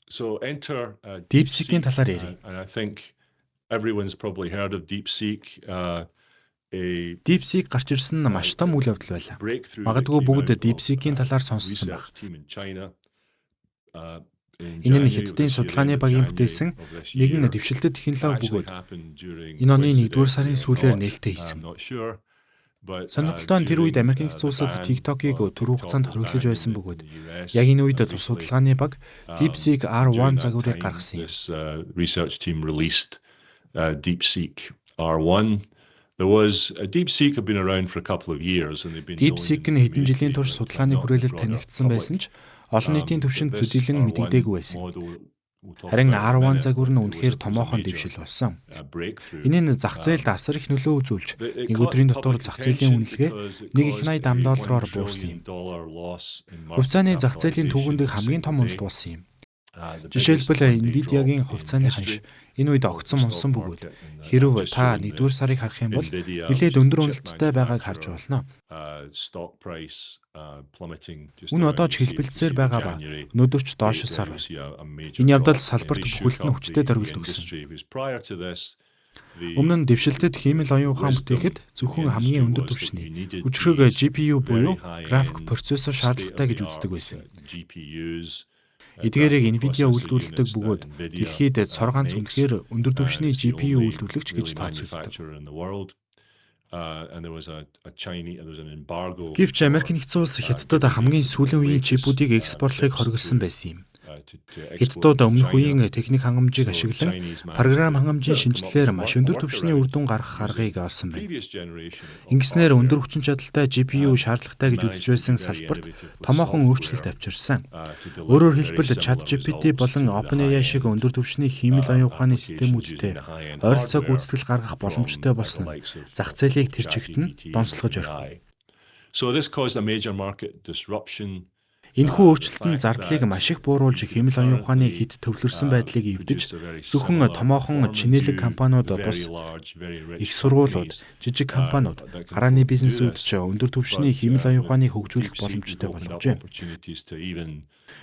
So enter DeepSeek-ийн талаар ярив. And I think everyone's probably heard of DeepSeek. DeepSeek гарч ирсэн нь маш том үйл явдал байлаа. Магадгүй бүгд DeepSeek-ийн талаар сонссон байх. Энэ нь Хятадын судалгааны багийн бүтээсэн нэгэн дэвшилтэт технологи бөгөөд энэ оны 1-р сарын сүүлээр нээлттэй хийсэн. Сонирхолтой нь тэр үед Америк нэгдсэн улсад TikTok-ыг түр хугацаанд хориглож байсан бөгөөд яг энэ үед тус судалгааны баг DeepSeek R1 загварыг гаргасан юм. Research team released DeepSeek R1. There was a DeepSeek had been around for a couple of years and they've been DeepSeek нь хэдэн жилийн турш судалгааны хүрээлэлд танигдсан байсан ч олон нийтийн түвшинд төдийлөн мэдэгдээгүй байсан. Харин R1 загвар нь үнэхээр томоохон дэвшил болсон. Энэ нь зах зээлд асар их нөлөө үзүүлж, нэг өдрийн дотор зах зээлийн үнэлгээ 1.88 доллараар буурсан юм. Хувьцааны зах зээлийн түүхэн дэх хамгийн том уналт болсон юм. Жишээлбэл, Nvidia-гийн хувьцааны ханш энэ үед огцом унсан бөгөөд хэрэв та 1-р сарыг харах юм бол нэлээд өндөр уналттай байгааг харж болно. Үнэ одоо ч хэлбэлзсээр байгаа ба өнөөдөр ч доошилсоор байна. Энэ явдал салбарт бүхэлд нь хүчтэй дөрвөлт өгсөн. Өмнө нь дэвшилтэт хиймэл оюун ухаан бүтээхэд зөвхөн хамгийн өндөр түвшний хүчирхэг GPU буюу график процессор шаардлагатай гэж үздэг байсан. Эдгээрийг Nvidia үйлдвэрлэдэг бөгөөд дэлхийд цор ганц үнэхээр өндөр түвшний GPU үйлдвэрлэгч гэж тооцогддог. Гэвч Америк нэгдсэн улс Хятадад хамгийн сүүлийн үеийн чипүүдийг экспортлохыг хориглосон байсан юм. Хятадууд өмнөх үеийн техник хангамжийг ашиглан програм хангамжийн шинэчлэлээр маш өндөр түвшний үр дүн гаргах аргыг олсон байна. Ингэснээр өндөр хүчин чадалтай GPU шаардлагатай гэж үзэж байсан салбарт томоохон өөрчлөлт авчирсан. Өөрөөр хэлбэл, ChatGPT болон OpenAI шиг өндөр түвшний хиймэл оюун ухааны системүүдтэй ойролцоо гүйцэтгэл гаргах боломжтой болсон нь зах зээлийг тэр чигт нь донсолгож орхив. So this caused a major market disruption. Энэхүү өөрчлөлт нь зардлыг маш их бууруулж, хиймэл оюун ухааны хэт төвлөрсөн байдлыг эвдэж, зөвхөн томоохон чинээлэг компаниуд бус, их сургуулиуд, жижиг компаниуд, гарааны бизнесүүд ч өндөр түвшний хиймэл оюун ухааныг хөгжүүлэх боломжтой болгожээ.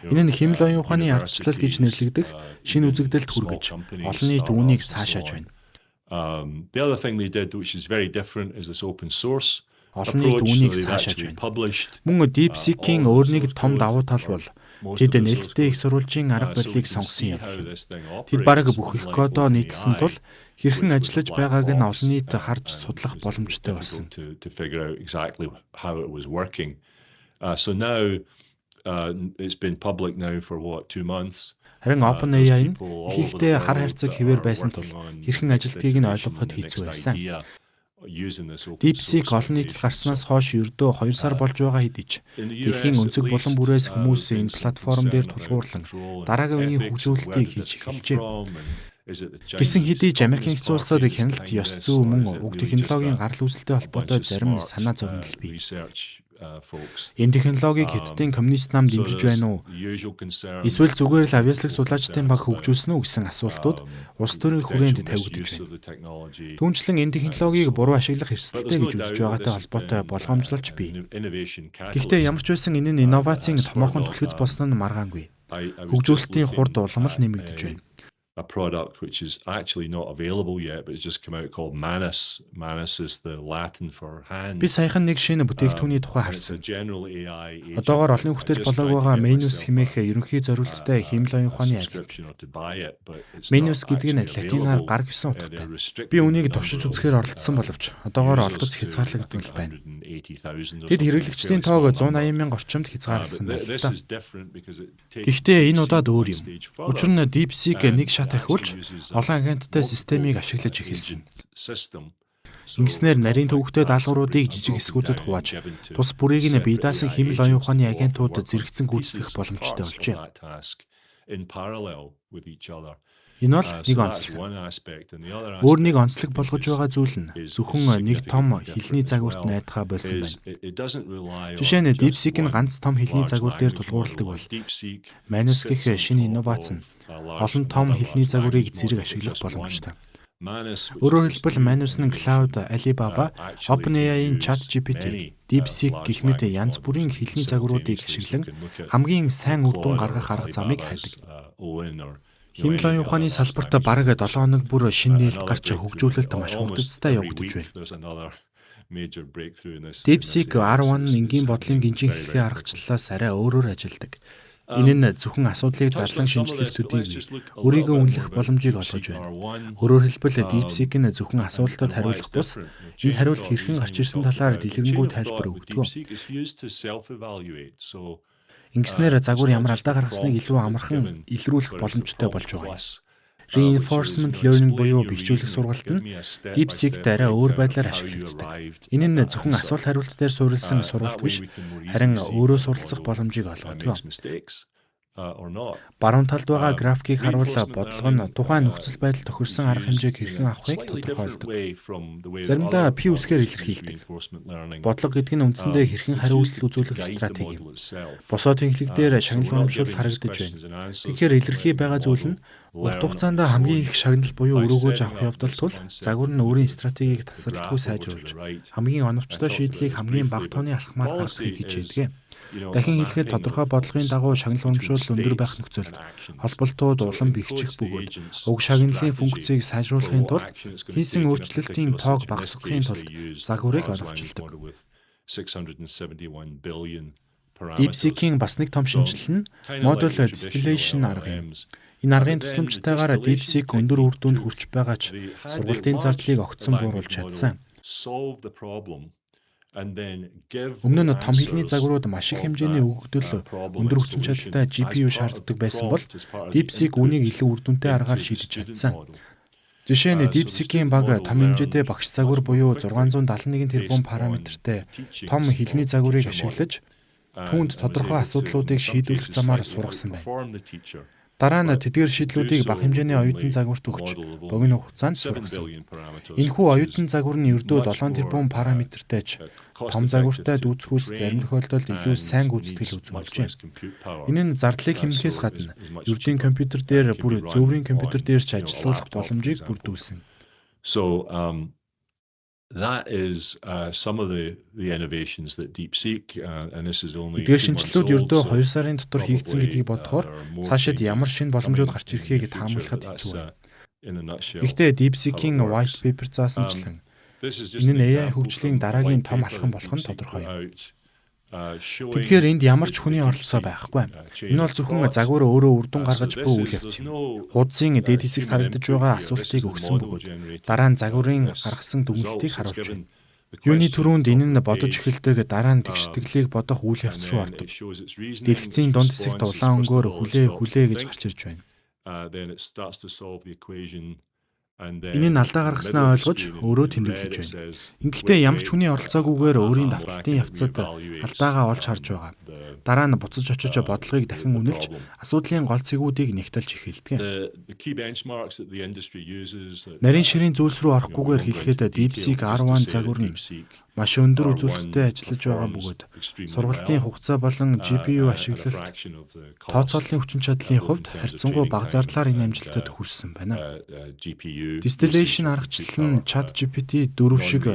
Энэ нь хиймэл оюун ухааны ардчлал гэж нэрлэгдэх шинэ үзэгдэлд хүргэж, олон нийт үүнийг саашааж байна. The other thing they did, which is very different, is this open source Олон нийт үүнийг саашааж байна. Мөн DeepSeek-ийн өөр нэг том давуу тал бол тэд нээлттэй их сурвалжийн арга барилыг сонгосон явдал юм. Тэд бараг бүх их кодоо нийтэлсэн тул хэрхэн ажиллаж байгааг нь олон нийт харж судлах боломжтой болсон. So now it's been public now for what, 2 months. Харин OpenAI нь ихэнхдээ хар хайрцаг хэвээр байсан тул хэрхэн ажилладгийг нь ойлгоход хэцүү байсан. DeepSeek олон нийтэд гарснаас хойш ердөө 2 сар болж байгаа хэдий ч дэлхийн өнцөг булан бүрээс хүмүүс энэ платформ дээр тулгуурлан дараагийн үеийн хөгжүүлэлтийг хийж эхэлжээ. Гэсэн хэдий ч Америк нэгдсэн улсад хяналт, ёс зүй мөн уг технологийн гарал үүсэлтэй холбоотой зарим санаа зовнил бий. Энэ технологиг Хятадын коммунист нам дэмжиж байна уу? Эсвэл зүгээр л авьяаслаг судлаачдын баг хөгжүүлсэн үү гэсэн асуултууд улс төрийн хүрээнд тавигдаж байна. Түүнчлэн энэ технологиг буруу ашиглах эрсдэлтэй гэж үзэж байгаатай холбоотой болгоомжлолч бий. Гэхдээ ямар ч байсан энэ нь инновацийн томоохон түлхэц болсон нь маргаангүй. Хөгжүүлэлтийн хурд улам л нэмэгдэж байна. A product which is actually not available yet, but it's just come out, called Manus. Manus is the Latin for hand. Би саяхан нэг шинэ бүтээгдэхүүний тухай харсан. Одоогоор олонний хүртэл болоог байгаа Manus хэмээх ерөнхий зориулттай хиймэл оюун ухааны агент. Manus гэдэг нь латинаар гар гэсэн утгатай. Би үүнийг туршиж үзэхээр оролдсон боловч одоогоор олдоц хязгаарлагдмал байна. Тэд хэрэглэгчдийн тоог 180 мянга орчимд хязгаарласан байна л та. Гэхдээ энэ удаад өөр юм. Учир нь DeepSeek нэг шат ахиулж олон агенттай системийг ашиглаж эхэлсэн. Ингэснээр нарийн төвөгтэй даалгавруудыг жижиг хэсгүүдэд хувааж, тус бүрийг нь бие даасан хиймэл оюун ухааны агентууд зэрэгцэн гүйцэтгэх боломжтой болжээ. Энэ бол нэг онцлог. Өөр нэг онцлог болгож байгаа зүйл нь зөвхөн нэг том хэлний загварт найдахаа больсон байна. Жишээ нь, DeepSeek нь ганц том хэлний загвар дээр тулгуурладаг бол Manus гэх шинэ инновац нь олон том хэлний загварыг зэрэг ашиглах боломжтой. Өөрөөр хэлбэл, Manus нь Claude, Alibaba, OpenAI-ийн ChatGPT, DeepSeek гэх мэт янз бүрийн хэлний загваруудыг ашиглан хамгийн сайн үр дүн гаргах арга замыг хайдаг. Хиймэл оюун ухааны салбарт бараг 7 хоног бүр шинэ нээлт гарч, хөгжүүлэлт маш хурдацтай явагдаж байна. DeepSeek R1 нь энгийн бодлын гинжин хэлхээ аргачлалаас арай өөрөөр ажилладаг. Энэ нь зөвхөн асуудлыг зарлан шинжлэх төдийгүй өөрийгөө үнэлэх боломжийг олгож байна. Өөрөөр хэлбэл, DeepSeek нь зөвхөн асуултад хариулах бус, энэ хариулт хэрхэн гарч ирсэн талаар дэлгэрэнгүй тайлбар өгдөг. Ингэснээр загвар ямар алдаа гаргасныг илүү амархан илрүүлэх боломжтой болж байгаа юм. Reinforcement learning буюу бэхжүүлэх сургалт нь DeepSeek-д арай өөр байдлаар ашиглагддаг. Энэ нь зөвхөн асуулт хариулт дээр суурилсан сургалт биш, харин өөрөө суралцах боломжийг олгодог. Баруун талд байгаа графикийг харуул бодлого нь тухайн нөхцөл байдал тохирсон арга хэмжээг хэрхэн авахыг тодорхойлдог. Заримдаа пи үсгээр илэрхийлдэг. Бодлого гэдэг нь үндсэндээ хэрхэн хариулт үзүүлэх стратеги юм. Босоо тэнхлэг дээр шагнал урамшуул харагдаж байна. Тэгэхээр илэрхий байгаа зүйл нь урт хугацаанд хамгийн их шагнал буюу өрөөгөөж авах явдал тул загвар нь өөрийн стратегийг тасралтгүй сайжруулж, хамгийн оновчтой шийдлийг хамгийн бага тооны алхмаар гаргахыг хичээдэг. Дахин хэлэхэд, тодорхой бодлогын дагуу шагнал урамшуул өндөр байх нөхцөлд холболтууд улам бэхжих бөгөөд уг шагналын функцийг сайжруулахын тулд, хийсэн өөрчлөлтийн тоог багасгахын тулд загварыг оновчилдог. DeepSeek-ийн бас нэг том шинэчлэл нь Model Distillation арга юм. Энэ аргын тусламжтайгаар DeepSeek өндөр үр дүнд хүрч байгаа ч сургалтын зардлыг огцом бууруулж чадсан. Өмнө нь том хэлний загварууд маш их хэмжээний өгөгдөл, өндөр хүчин чадалтай GPU шаарддаг байсан бол DeepSeek үүнийг илүү үр дүнтэй аргаар шийдэж чадсан. Жишээ нь, DeepSeek-ийн баг том хэмжээтэй багш загвар буюу 671 тэрбум параметртэй том хэлний загварыг ашиглаж, түүнд тодорхой асуудлуудыг шийдвэрлэх замаар сургасан байна. Дараа нь тэдгээр шийдлүүдийг бага хэмжээний оюутан загварт өгч, богино хугацаанд сургасан. Энэхүү оюутан загвар нь ердөө 7 тэрбум параметртэй ч том загвартай дүйцэхүйц зарим тохиолдолд илүү сайн гүйцэтгэл үзүүлжээ. Энэ нь зардлыг хэмнэхээс гадна ердийн компьютер дээр, бүр зөөврийн компьютер дээр ч ажилуулах боломжийг бүрдүүлсэн. So that is some of the innovations that DeepSeek and this is only Эдгээр шинэчлэлүүд ердөө 2 сарын дотор хийгдсэн гэдгийг бодохоор цаашид ямар шинэ боломжууд гарч ирэхийг таамаглахад хэцүү байна. Гэхдээ DeepSeek-ийн white paper заасанчлан энэ нь AI хөгжлийн дараагийн том алхам болох нь тодорхой юм. Тэгэхээр энд ямар ч хүний оролцоо байхгүй. Энэ бол зөвхөн загвар өөрөө үр дүн гаргаж буй үйл явц юм. Хуудсын дээд хэсэгт харагдаж байгаа асуултыг өгсөн бөгөөд дараа нь загварын гаргасан дүгнэлтийг харуулж байна. Юуны түрүүнд энэ нь бодож эхэлдэг, дараа нь тэгшитгэлийг бодох үйл явц руу ордог. Дэлгэцийн дунд хэсэгт улаан өнгөөр хүлээ, хүлээ гэж гарч ирж байна. Энэ нь алдаа гаргаснаа ойлгож, өөрөө тэмдэглэж байна. Ингэхдээ ямар ч хүний оролцоогүйгээр өөрийн давталтын явцад алдаагаа олж харж байгаа. Дараа нь буцаж очиж бодлогыг дахин үнэлж, асуудлын гол цэгүүдийг нягталж эхэлдэг. Нарийн ширийн зүйлс рүү орохгүйгээр хэлэхэд, DeepSeek R1 загвар нь маш өндөр үзүүлэлттэй ажиллаж байгаа бөгөөд сургалтын хугацаа болон GPU ашиглалт, тооцооллын хүчин чадлын хувьд харьцангуй бага зардлаар энэ амжилтад хүрсэн байна. Distillation аргачлал нь ChatGPT 4 шиг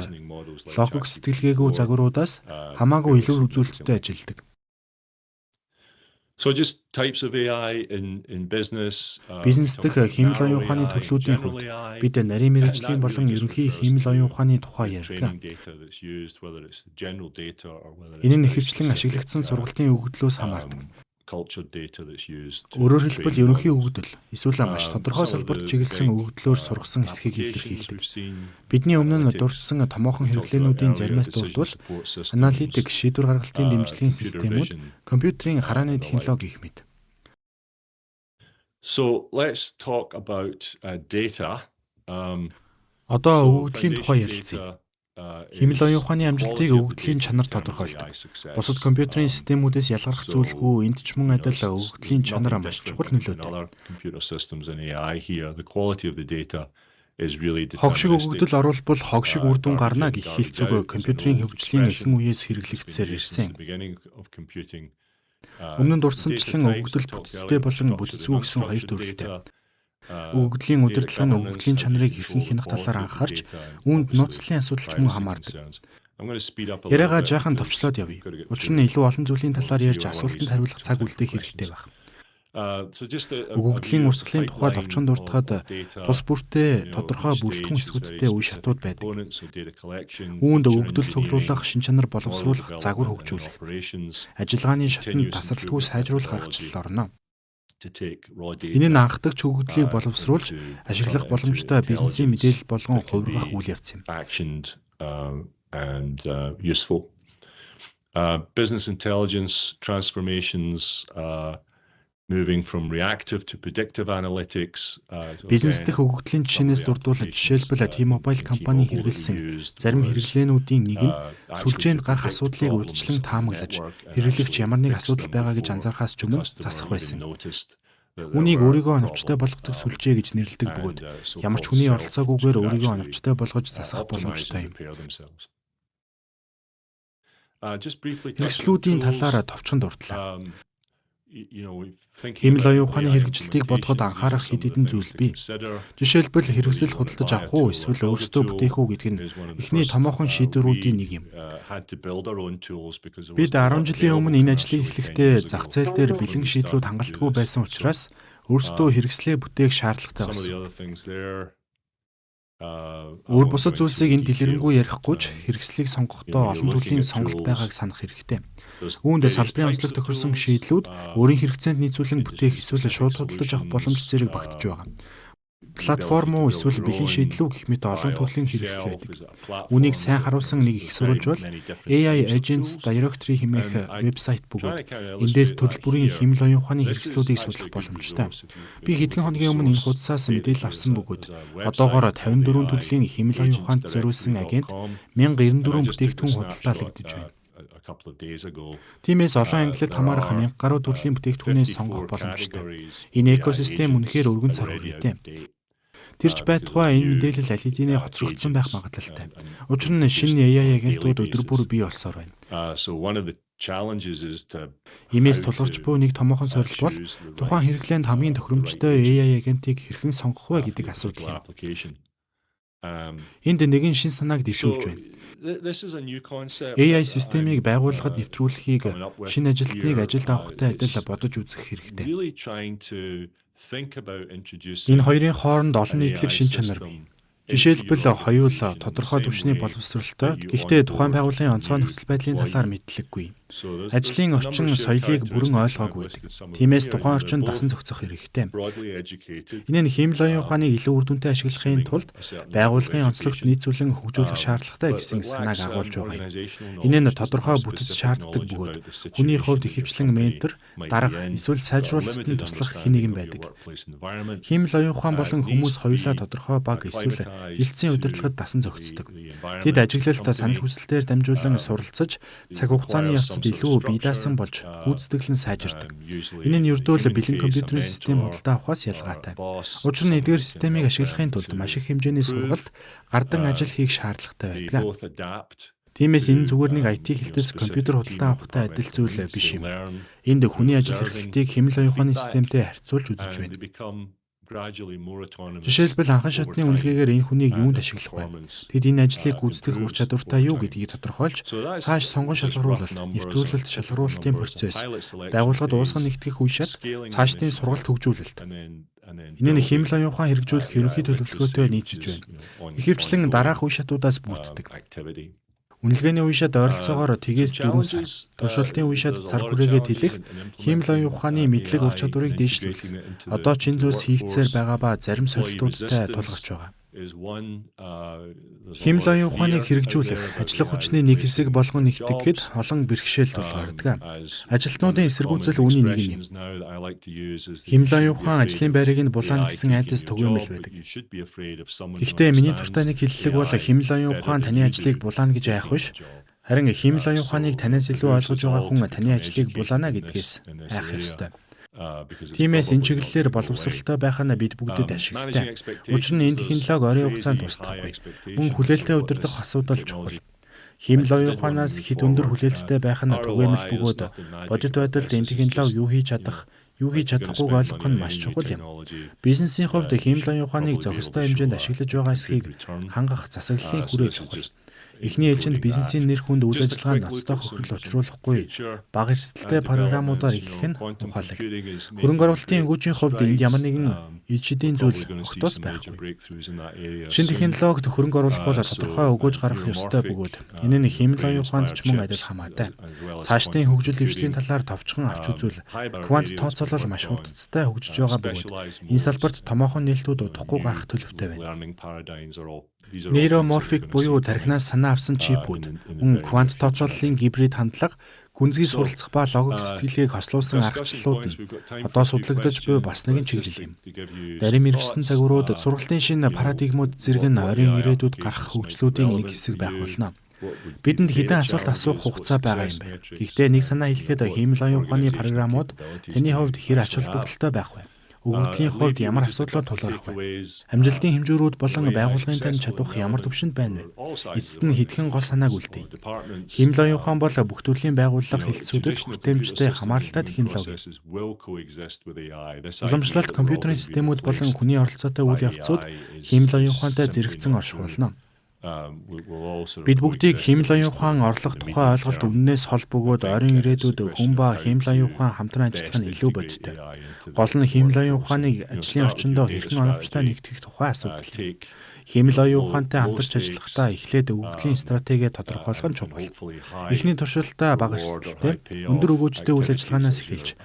логик сэтгэлгээгүй загваруудаас хамаагүй илүү үзүүлэлттэй ажилладаг. So just types of AI in business. Бизнес дэх хиймэл оюун ухааны төрлүүдийн хувьд бид нарийн мэргэжлийн болон ерөнхий хиймэл оюун ухааны тухай ярьдаг. Энэ нь ихэвчлэн ашиглагдсан сургалтын өгөгдлөөс хамаардаг. Өөрөөр хэлбэл, ерөнхий өгөгдөл эсвэл маш тодорхой салбарт чиглэсэн өгөгдлөөр сургасан эсэхийг илэрхийлдэг. Бидний өмнө нь дурдсан томоохон хэрэглээнүүдийн заримаас дурдвал аналитик, шийдвэр гаргалтын дэмжлэгийн системүүд, компьютерийн харааны технологи гэх мэт. So let's talk about data. Одоо өгөгдлийн тухай ярилцъя. Хиймэл оюун ухааны амжилтыг өгөгдлийн чанар тодорхойлдог. Бусад компьютерийн системүүдээс ялгарх зүйлгүй, энд ч мөн адил өгөгдлийн чанар маш чухал нөлөөтэй. Хог шиг өгөгдөл оруулбал хог шиг үр дүн гарна гэх хэлц үг компьютерийн хөгжлийн эрхэн үеэс хэрэглэгдсээр ирсэн. Өмнө нь дурдсанчлан өгөгдөл бүтэцтэй болон бүтцгүй гэсэн хоёр төрөлтэй. Өгөгдлийн удирдлага нь өгөгдлийн чанарыг хэрхэн хянах талаар анхаарч, үүнд нууцлалын асуудал ч мөн хамаардаг. Яриагаа жаахан товчлоод явъя. Учир нь илүү олон зүйлийн талаар ярьж, асуултанд хариулах цаг үлдээх хэрэгтэй байх. Өгөгдлийн урсгалын тухай товчхон дурдахад тус бүртээ тодорхой бүрэлдэхүүн хэсгүүдтэй үе шатууд байдаг. Үүнд өгөгдөл цуглуулах, шинж чанар боловсруулах, загвар хөгжүүлэх, ажиллагааны шатанд тасралтгүй сайжруулах аргачлал орно. Энэ нь анхдагч өгөгдлийг боловсруулж ашиглах боломжтой бизнесийн мэдээлэл болгон хувиргах үйл явц юм. And useful. Business intelligence transformations, moving from reactive to predictive analytics. Бизнес дэх өгөгдлийн жишээнээс дурдвал, жишээлбэл, T-Mobile компани хэрэглэсэн зарим хэрэглээнүүдийн нэг нь сүлжээнд гарах асуудлыг урьдчилан таамаглаж, хэрэглэгч ямар нэг асуудал байгаа гэж анзаарахаас ч өмнө засах байсан. Үүнийг өөрийгөө оновчтой болгодог сүлжээ гэж нэрлэдэг бөгөөд ямар ч хүний оролцоогүйгээр өөрийгөө оновчтой болгож засах боломжтой юм. Хэрэгслүүдийн талаар товчхон дурдлаа. Хиймэл оюун ухааны хэрэгжилтийг бодоход анхаарах хэд хэдэн зүйл бий. Жишээлбэл, хэрэгсэл худалдаж авах уу эсвэл өөрсдөө бүтээх үү гэдэг нь эхний томоохон шийдвэрүүдийн нэг юм. Бид 10 жилийн өмнө энэ ажлыг эхлэхдээ зах зээл дээр бэлэн шийдлүүд хангалтгүй байсан учраас өөрсдөө хэрэгслээ бүтээх шаардлагатай болсон. Өөр бусад зүйлсийг энд дэлгэрэнгүй ярихгүй ч хэрэгслийг сонгохдоо олон төрлийн сонголт байгааг санах хэрэгтэй. Үүнд салбарын онцлог тохирсон шийдлүүд, өөрийн хэрэгцээнд нийцүүлэн бүтээх эсвэл шууд худалдаж авах боломж зэрэг багтаж байгаа. Платформ уу эсвэл бэлэн шийдэл үү гэх мэт олон төрлийн хэрэгсэл байдаг. Үүнийг сайн харуулсан нэг их сурвалж бол AI Agents Directory хэмээх вебсайт бөгөөд эндээс төрөл бүрийн хиймэл оюун ухааны хэрэгслүүдийг судлах боломжтой. Би хэдхэн хоногийн өмнө энэ хуудасаас мэдээлэл авсан бөгөөд одоогоор 54 төрлийн хиймэл оюун ухаанд зориулсан агент, 1094 бүтээгдэхүүн худалдаалагдаж байна. Тиймээс олон ангиллад хамаарах 1000 гаруй төрлийн бүтээгдэхүүнээс сонгох боломжтой. Энэ экосистем үнэхээр өргөн цар хүрээтэй. Тэр ч байтугай энэ мэдээлэл аль хэдийнэ хоцрогдсон байх магадлалтай. Учир нь шинэ AI агентууд өдөр бүр бий болсоор байна. Иймээс тулгарч буй нэг томоохон сорилт бол тухайн хэрэглээнд хамгийн тохиромжтой AI агентыг хэрхэн сонгох вэ гэдэг асуудал юм. Энд нэгэн шинэ санааг дэвшүүлж байна. AI системийг байгууллагад нэвтрүүлэхийг шинэ ажилтныг ажилд авахтай адил бодож үзэх хэрэгтэй. Энэ хоёрын хооронд олон нийтлэг шинж чанар бий. Жишээлбэл, хоёул тодорхой түвшний боловсролтой, гэхдээ тухайн байгууллагын онцгой нөхцөл байдлын талаар мэдлэггүй. Ажлын орчин соёлыг бүрэн ойлгоогүй байдаг. Тиймээс тухайн орчинд дасан зохицох хэрэгтэй. Энэ нь хиймэл оюун ухааныг илүү үр дүнтэй ашиглахын тулд байгууллагын онцлогт нийцүүлэн хөгжүүлэх шаардлагатай гэсэн санааг агуулж байгаа юм. Энэ нь тодорхой бүтэц шаарддаг бөгөөд хүний хувьд ихэвчлэн ментор, дарга эсвэл сайжруулалтад нь туслах хэн нэгэн байдаг. Хиймэл оюун ухаан болон хүмүүс хоёулаа тодорхой баг эсвэл хэлтсийн удирдлагад дасан зохицдог. Тэд ажиглалт, санал хүсэлтээр дамжуулан суралцаж, цаг хугацааны явцад илүү бие даасан болж гүйцэтгэл нь сайжирдаг. Энэ нь ердөө л бэлэн компьютерийн систем худалдаа авахаас ялгаатай. Учир нь эдгээр системийг ашиглахын тулд маш их хэмжээний сургалт, гардан ажил хийх шаардлагатай байдаг. Тиймээс энэ зүгээр нэг IT хэлтэс компьютер худалдан авахтай адил зүйл биш юм. Энд хүний ажил эрхлэлтийг хиймэл оюун ухааны системтэй харьцуулж үзэж байна. Жишээлбэл, анхан шатны үнэлгээгээр энэ хүнийг юунд ашиглах вэ? Тэд энэ ажлыг гүйцэтгэх ур чадвартай юу гэдгийг тодорхойлж, цааш сонгон шалгаруулалт, нэвтрүүлэлт, шалгаруулалтын процесс, байгууллагад уусган нэгтгэх үе шат, цаашдын сургалт хөгжүүлэлт. Энэ нь хиймэл оюун ухаан хэрэгжүүлэх ерөнхий төлөвлөгөөтэй нийцэж байна. Ихэвчлэн дараах үе шатуудаас бүрддэг. Үнэлгээний үе шат ойролцоогоор тэгээс 4 сар. Туршилтын үе шат цар хүрээгээ тэлэх, хиймэл оюун ухааны мэдлэг ур чадварыг дээшлүүлэх. Одоо ч энэ зүйлс хийгдсээр байгаа ба зарим сорилтуудтай тулгарч байгаа. Хиймэл оюун ухааныг хэрэгжүүлэх, ажиллах хүчний нэг хэсэг болгон нэгтгэхэд олон бэрхшээл тулгардаг. Ажилтнуудын эсэргүүцэл үүний нэг юм. Хиймэл оюун ухаан ажлын байрыг нь булаана гэсэн айдас түгээмэл байдаг. Гэхдээ миний дуртай нэг хэллэг бол хиймэл оюун ухаан таны ажлыг булаана гэж айх биш. Харин хиймэл оюун ухааныг танаас илүү ойлгож байгаа хүн таны ажлыг булаана гэдгээс айх ёстой. Тиймээс энэ чиглэлээр боловсралтай байх нь бид бүгдэд ашигтай. Учир нь энэ технологи ойрын хугацаанд тусдахгүй. Мөн хүлээлтээ удирдах асуудал чухал. Хиймэл оюун ухаанаас хэт өндөр хүлээлттэй байх нь түгээмэл бөгөөд бодит байдалд энэ технологи юу хийж чадах, юу хийж чадахгүйг ойлгох нь маш чухал юм. Бизнесийн хувьд хиймэл оюун ухааныг зохистой хэмжээнд ашиглаж байгаа эсхийг хангах засаглалын хүрээ чухал. Эхний ээлжинд бизнесийн нэр хүнд үйл ажиллагаанд ноцтой хохирол учруулахгүй бага эрсдэлтэй програмуудаар эхлэх нь ухаалаг. Хөрөнгө оруулалтын өгөөжийн хувьд энд ямар нэгэн иж шидийн зүйл огтоос байхгүй. Шинэ технологид хөрөнгө оруулах бол тодорхой өгөөж гаргах ёстой бөгөөд энэ нь хиймэл оюун ухаанд ч мөн адил хамаатай. Цаашдын хөгжил дэвшлийн талаар товчхон авч үзвэл квант тооцоолол маш хурдцтай хөгжиж байгаа бөгөөд энэ салбарт томоохон нээлтүүд удахгүй гарах төлөвтэй байна. Нейроморфик буюу тархинаас санаа авсан чипүүд, мөн квант тооцооллын гибрид хандлага, гүнзгий суралцах ба логик сэтгэлгээг хослуулсан аргачлалууд нь одоо судлагдаж буй бас нэгэн чиглэл юм. Дарим мэргэшсэн загварууд, сургалтын шинэ парадигмууд зэрэг нь ойрын ирээдүйд гарах хөгжлүүдийн нэг хэсэг байх болно. Бидэнд хэдэн асуулт асуух хугацаа байгаа юм байна. Гэхдээ нэг санаа хэлэхэд хиймэл оюун ухааны програмууд таны хувьд хэр ач холбогдолтой байх вэ? Өгөгдлийн хувьд ямар асуудлууд тулгарх вэ? Амжилтын хэмжүүрүүд болон байгууллагын тань чадвах ямар түвшинд байна вэ? Эцэст нь хэдхэн гол санааг үлдээе. Хиймэл оюун ухаан бол бүх төрлийн байгууллага хэлтсүүдэд хүртээмжтэй хамааралтай технологи. Уламжлалт компьютерийн системүүд болон хүний оролцоотой үйл явцууд хиймэл оюун ухаантай зэрэгцэн орших болно. Бид бүгдийг хиймэл оюун ухаан орлох тухай ойлголт өмнөөс хол бөгөөд ойрын ирээдүйд хүн ба хиймэл оюун ухаан хамтран ажиллах нь илүү бодиттой. Гол нь хиймэл оюун ухааныг ажлын орчиндоо хэрхэн оновчтой нэгтгэх тухай асуудал юм. Хиймэл оюун ухаантай хамтарч ажиллахдаа эхлээд өгөгдлийн стратеги тодорхойлох нь чухал. Эхний туршилтаа бага эрсдэлтэй, өндөр өгөөжтэй үйл ажиллагаанаас эхэлж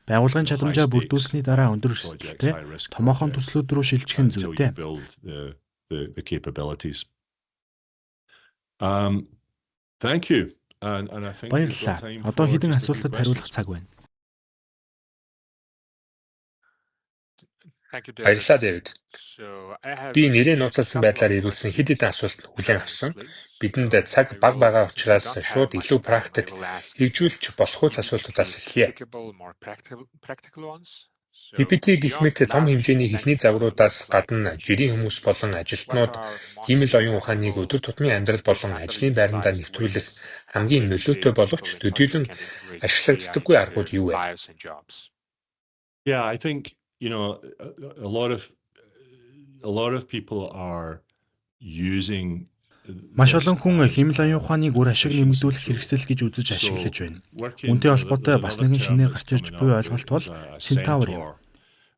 байгууллагын чадамжаа бүрдүүлсэний дараа өндөр эрсдэлтэй томоохон төслүүд рүү шилжих нь зүйтэй. The capabilities. Thank you. And I think Баярлалаа. Одоо хэдэн асуултад хариулах цаг байна. Баярлалаа, Дэвид. Би нэрээ нууцласан байдлаар ирүүлсэн хэд хэдэн асуулт хүлээн авсан. Бидэнд цаг бага байгаа учраас шууд илүү практик, хэрэгжүүлж болох үйл асуултуудаас эхэлье. GPT гэх мэт том хэмжээний хэлний загваруудаас гадна жирийн хүмүүс болон ажилтнууд хиймэл оюун ухааныг өдөр тутмын амьдрал болон ажлын байрандаа нэвтрүүлэх хамгийн нөлөөтэй боловч төдийлөн ашиглагддаггүй аргууд юу вэ? Yeah, I think a lot of people are using Маш олон хүн хиймэл оюун ухааныг үр ашиг нэмэгдүүлэх хэрэгсэл гэж үзэж ашиглаж байна. Үүнтэй холбоотой бас нэгэн шинээр гарч ирж буй ойлголт бол Centaur юм.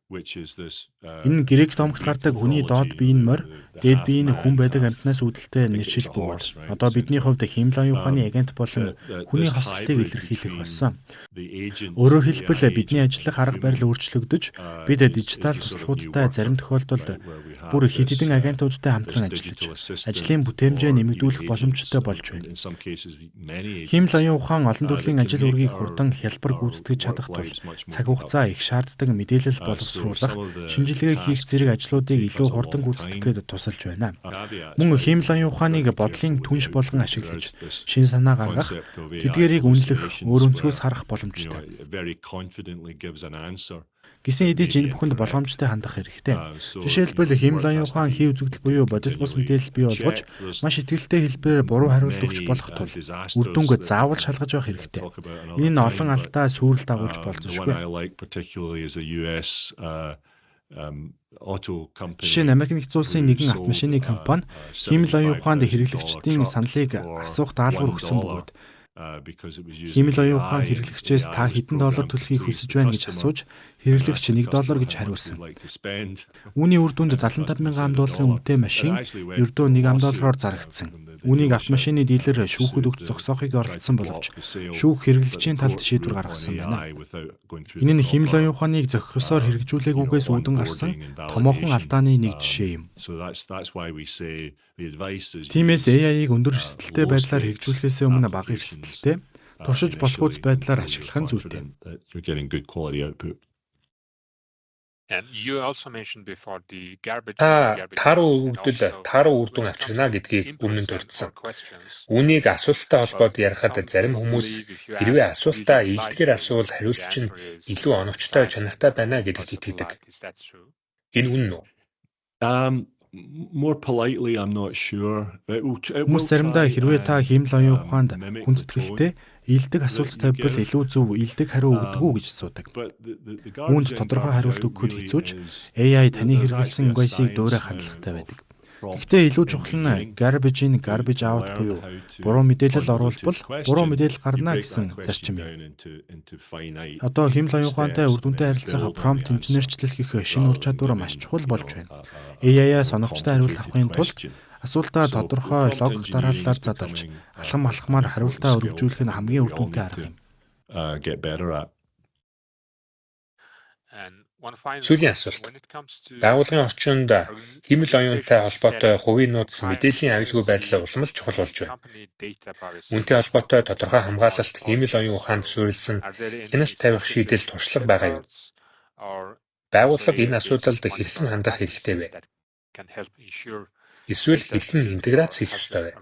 Энэ нь Грек домогт гардаг хүний доод бие нь морь, дээд бие нь хүн байдаг амьтнаас үүдэлтэй нэршил бөгөөд одоо бидний хувьд хиймэл оюун ухааны агент болон хүний хослолыг илэрхийлэх болсон. Өөрөөр хэлбэл бидний ажиллах арга барил өөрчлөгдөж, бид дижитал туслахуудтай, зарим тохиолдолд бүр хэд хэдэн агентуудтай хамтран ажиллаж, ажлын бүтээмжээ нэмэгдүүлэх боломжтой болж байна. Хиймэл оюун ухаан олон төрлийн ажил үүргийг хурдан, хялбар гүйцэтгэж чадах тул цаг хугацаа их шаарддаг мэдээлэл боловсруулах, шинжилгээ хийх зэрэг ажлуудыг илүү хурдан гүйцэтгэхэд тусалж байна. Мөн хиймэл оюун ухааныг бодлын түнш болгон ашиглаж, шинэ санаа гаргах, тэдгээрийг үнэлэх, өөр өнцгөөс харах боломжтой. Гэсэн хэдий ч энэ бүхэнд болгоомжтой хандах хэрэгтэй. Жишээлбэл, хиймэл оюун ухаан хий үзэгдэл буюу бодит бус мэдээлэл бий болгож, маш итгэлтэй хэлбэрээр буруу хариулт өгч болох тул үр дүнг заавал шалгаж явах хэрэгтэй. Энэ нь олон алдаа сүйрэл дагуулж болзошгүй. Жишээ нь, Америк нэгдсэн улсын нэгэн автомашины компани хиймэл оюун ухаанд хэрэглэгчдийн саналыг асуух даалгавар өгсөн бөгөөд хиймэл оюун ухаан хэрэглэгчээс та хэдэн доллар төлөхийг хүсэж байна гэж асууж, хэрэглэгч 1 доллар гэж хариулсан. Үүний үр дүнд 75 мянган ам долларын үнэтэй машин ердөө 1 ам доллараар зарагдсан. Үүнийг автомашины дилер шүүхэд өгч зогсоохыг оролдсон боловч шүүх хэрэглэгчийн талд шийдвэр гаргасан байна. Энэ нь хиймэл оюун ухааныг зохих ёсоор хэрэгжүүлээгүйгээс үүдэн гарсан томоохон алдааны нэг жишээ юм. Тиймээс AI-г өндөр эрсдэлтэй байдлаар хэрэгжүүлэхээс өмнө бага эрсдэлтэй, туршиж болохуйц байдлаар ашиглах нь зүйтэй. You're getting good quality output. Та тааруу өгөгдөл, тааруу үр дүн авчирна гэдгийг өмнө нь дурдсан. Үүнийг асуулттай холбоод ярихад зарим хүмүүс хэрвээ асуултаа эелдгээр асуувал хариулт чинь илүү оновчтой, чанартай байна гэдэгт итгэдэг. Энэ үнэн үү? More politely, I'm not sure. Хүмүүс заримдаа хэрвээ та хиймэл оюун ухаанд хүндэтгэлтэй, эелдэг асуулт тавьбал илүү зөв, эелдэг хариу өгдөг үү гэж асуудаг. Үүнд тодорхой хариулт өгөхөд хэцүү ч AI таны хэрэглэсэн voice-ыг дуурайх хандлагатай байдаг. Гэхдээ илүү чухал нь garbage in, garbage out буюу буруу мэдээлэл оруулбал буруу мэдээлэл гарна гэсэн зарчим юм. Одоо хиймэл оюун ухаантай үр дүнтэй харилцах prompt инженерчлэл гэх шинэ ур чадвар маш чухал болж байна. AI-аас оновчтой хариулт авахын тулд асуултаа тодорхой логик дарааллаар задалж, алхам алхмаар хариултаа өргөжүүлэх нь хамгийн үр дүнтэй арга юм. Get better at. Сүүлийн асуулт. Байгууллагын орчинд хиймэл оюунтай холбоотой хувийн нууц, мэдээллийн аюулгүй байдал улам л чухал болж байна. Үүнтэй холбоотой тодорхой хамгаалалт, хиймэл оюун ухаанд суурилсан хяналт тавих шийдэл, туршлага байгаа юу? Байгууллага энэ асуудалд хэрхэн хандах хэрэгтэй вэ? Эсвэл хэрхэн интеграц хийх ёстой вэ?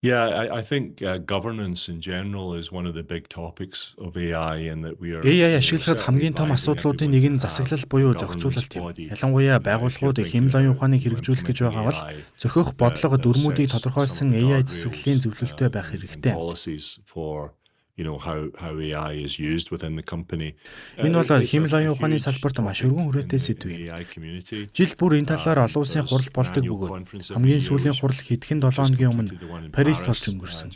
Yeah, I think governance in general is one of the big topics of AI and that we are AI ашиглахад хамгийн том асуудлуудын нэг нь засаглал буюу зохицуулалт юм. Ялангуяа байгууллагууд хиймэл оюун ухааныг хэрэгжүүлэх гэж байгаа бол зохих бодлого дүрмүүдийг тодорхойлсон AI засаглалын зөвлөлтөй байх хэрэгтэй. Policies for how AI is used within the company. Энэ бол хиймэл оюун ухааны салбарт маш өргөн хүрээтэй сэдэв юм. Жил бүр энэ талаар олон улсын хурал болдог бөгөөд хамгийн сүүлийн хурал хэдхэн 7 хоногийн өмнө Парист болж өнгөрсөн.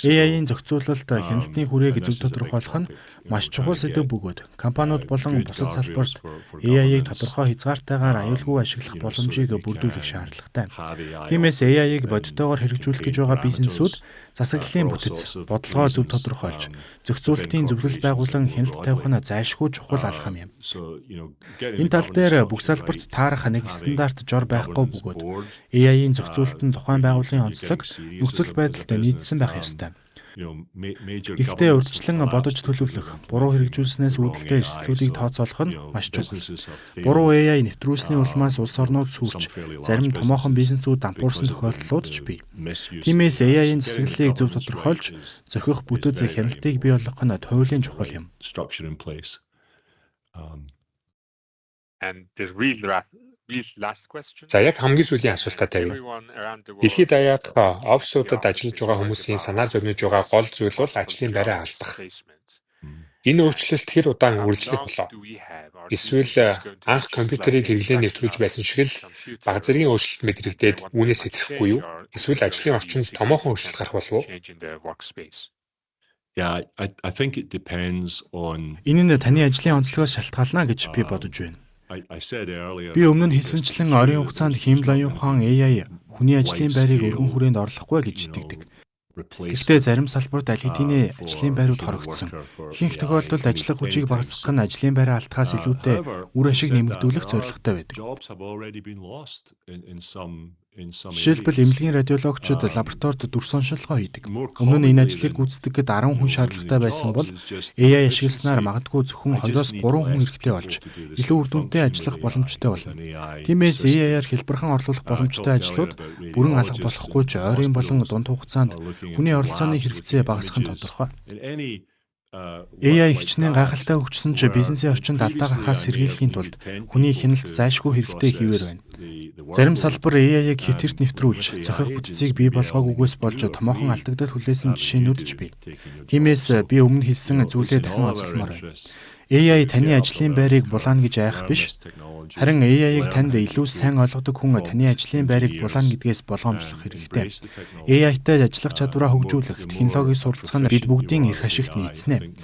AI-ийн зохицуулалт, хяналтын хүрээг зөв тодорхойлох нь маш чухал сэдэв бөгөөд компаниуд болон бусад салбарт AI-ыг тодорхой хязгаартайгаар аюулгүй ашиглах боломжийг бүрдүүлэх шаардлагатай. Тиймээс AI-ыг бодитойгоор хэрэгжүүлэх гэж байгаа бизнесүүд засаглалын бүтэц, бодлогоо зөв тодорхойлж, зохицуулалтын зөвлөл байгуулан хяналт тавих нь зайлшгүй чухал алхам юм. Энэ тал дээр бүх салбарт таарах нэг стандарт жор байхгүй бөгөөд AI-ийн зохицуулалт нь тухайн байгууллагын онцлог нөхцөл байдалд нийцсэн байх ёстой. Гэхдээ урьдчилан бодож төлөвлөх, буруу хэрэгжүүлснээс үүдэлтэй эрсдлүүдийг тооцоолох нь маш чухал. Буруу AI нэвтрүүлсний улмаас улс орнууд сүйрч, зарим томоохон бизнесүүд дампуурсан тохиолдлууд ч бий. Тиймээс AI-ийн засаглалыг зөв тодорхойлж, зохих бүтэц, хяналтыг бий болгох нь туйлын чухал юм. Structure in place. And the real last question. За, яг хамгийн сүүлийн асуултаа тавина. Дэлхий даяарх офисуудад ажиллаж байгаа хүмүүсийн санаа зовниж байгаа гол зүйл бол ажлын байраа алдах. Энэ өөрчлөлт хэр удаан үргэлжлэх болов? Эсвэл анх компьютерийг хэрэглээнд нэвтрүүлж байсан шиг л бага зэргийн өөрчлөлт мэдрэгдээд үүнээс сэтрэхгүй юу? Эсвэл ажлын орчинд томоохон өөрчлөлт гарах болов уу? Yeah, I think it depends on Энэ нь таны ажлын онцлогоос шалтгаална гэж би бодож байна. Би өмнө нь хэлсэнчлэн ойрын хугацаанд хиймэл оюун ухаан AI хүний ажлын байрыг өргөн хүрээнд орлохгүй гэж итгэдэг. Гэхдээ зарим салбарт аль хэдийн ажлын байрууд хорогдсон. Ихэнх тохиолдолд ажиллах хүчийг багасгах нь ажлын байраа алдахаас илүүтэй үр ашиг нэмэгдүүлэх зорилготой байдаг. Жишээлбэл, эмнэлгийн радиологчид лабораторид дүрс оншилгоо хийдэг. Өмнө нь энэ ажлыг гүйцэтгэхэд 10 хүн шаардлагатай байсан бол AI ашигласнаар магадгүй зөвхөн 2-оос 3 хүн хэрэгтэй болж илүү үр дүнтэй ажиллах боломжтой болно. Тиймээс AI-аар хялбархан орлуулах боломжтой ажлууд бүрэн алга болохгүй ч ойрын болон дунд хугацаанд хүний оролцооны хэрэгцээ багасах нь тодорхой. AI хичнээн гайхалтай хөгжсөн ч бизнесийн орчинд алдаа гарахаас сэргийлэхийн тулд хүний хяналт зайлшгүй хэрэгтэй хэвээр байна. Зарим салбар AI-г хэт эрт нэвтрүүлж, зохих бүтцийг бий болгоогүйгээс болж томоохон алдагдал хүлээсэн жишээнүүд ч бий. Тиймээс би өмнө хэлсэн зүйлээ дахин онцолмоор байна. AI таны ажлын байрыг булаана гэж айх биш. Харин AI-г танд илүү сайн ойлгодог хүн таны ажлын байрыг булаана гэдгээс болгоомжлох хэрэгтэй. AI-тай ажиллах чадвараа хөгжүүлэх, технологийг суралцах нь бид бүгдийн эрх ашигт нийцнэ.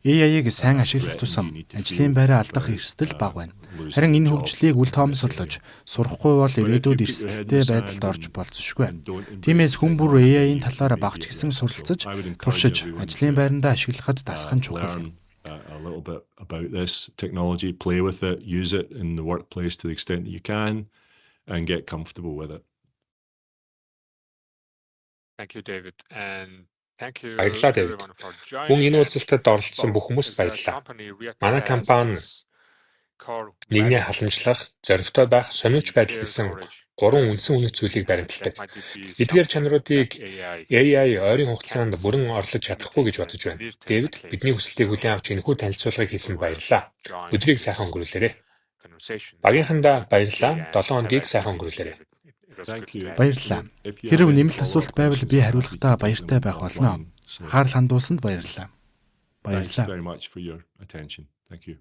AI-г сайн ашиглах тусам ажлын байраа алдах эрсдэл бага байна. Харин энэ хөгжлийг үл тоомсорлож сурахгүй бол ирээдүйд эрсдэлтэй байдалд орж болзошгүй. Тиймээс хүн бүр AI-ийн талаар бага ч гэсэн суралцаж, туршиж, ажлын байрандаа ашиглахад дасах нь чухал юм. A little bit about this technology, play with it, use it in the workplace to the extent that you can, and get comfortable with it. Thank you, David. And thank you Баярлалаа, Дэвид. Мөн энэ уулзалтад оролцсон бүх хүмүүст баярлалаа. Манай компани нэгнээ халамжлах, зоригтой байх, сониуч байдал гэсэн гурван үндсэн үнэт зүйлийг баримталдаг. Эдгээр чанаруудыг AI ойрын хугацаанд бүрэн орлож чадахгүй гэж бодож байна. Дэвид, бидний хүсэлтийг хүлээн авч энэхүү танилцуулгыг хийсэнд баярлалаа. Өдрийг сайхан өнгөрүүлээрэй. Багийнхандаа баярлалаа. 7 хоногийг сайхан өнгөрүүлээрэй. Баярлалаа. Хэрэв нэмэлт асуулт байвал би хариулахдаа баяртай байх болно. Анхаарал хандуулсанд баярлалаа. Баярлалаа. Very much for your attention. Thank you.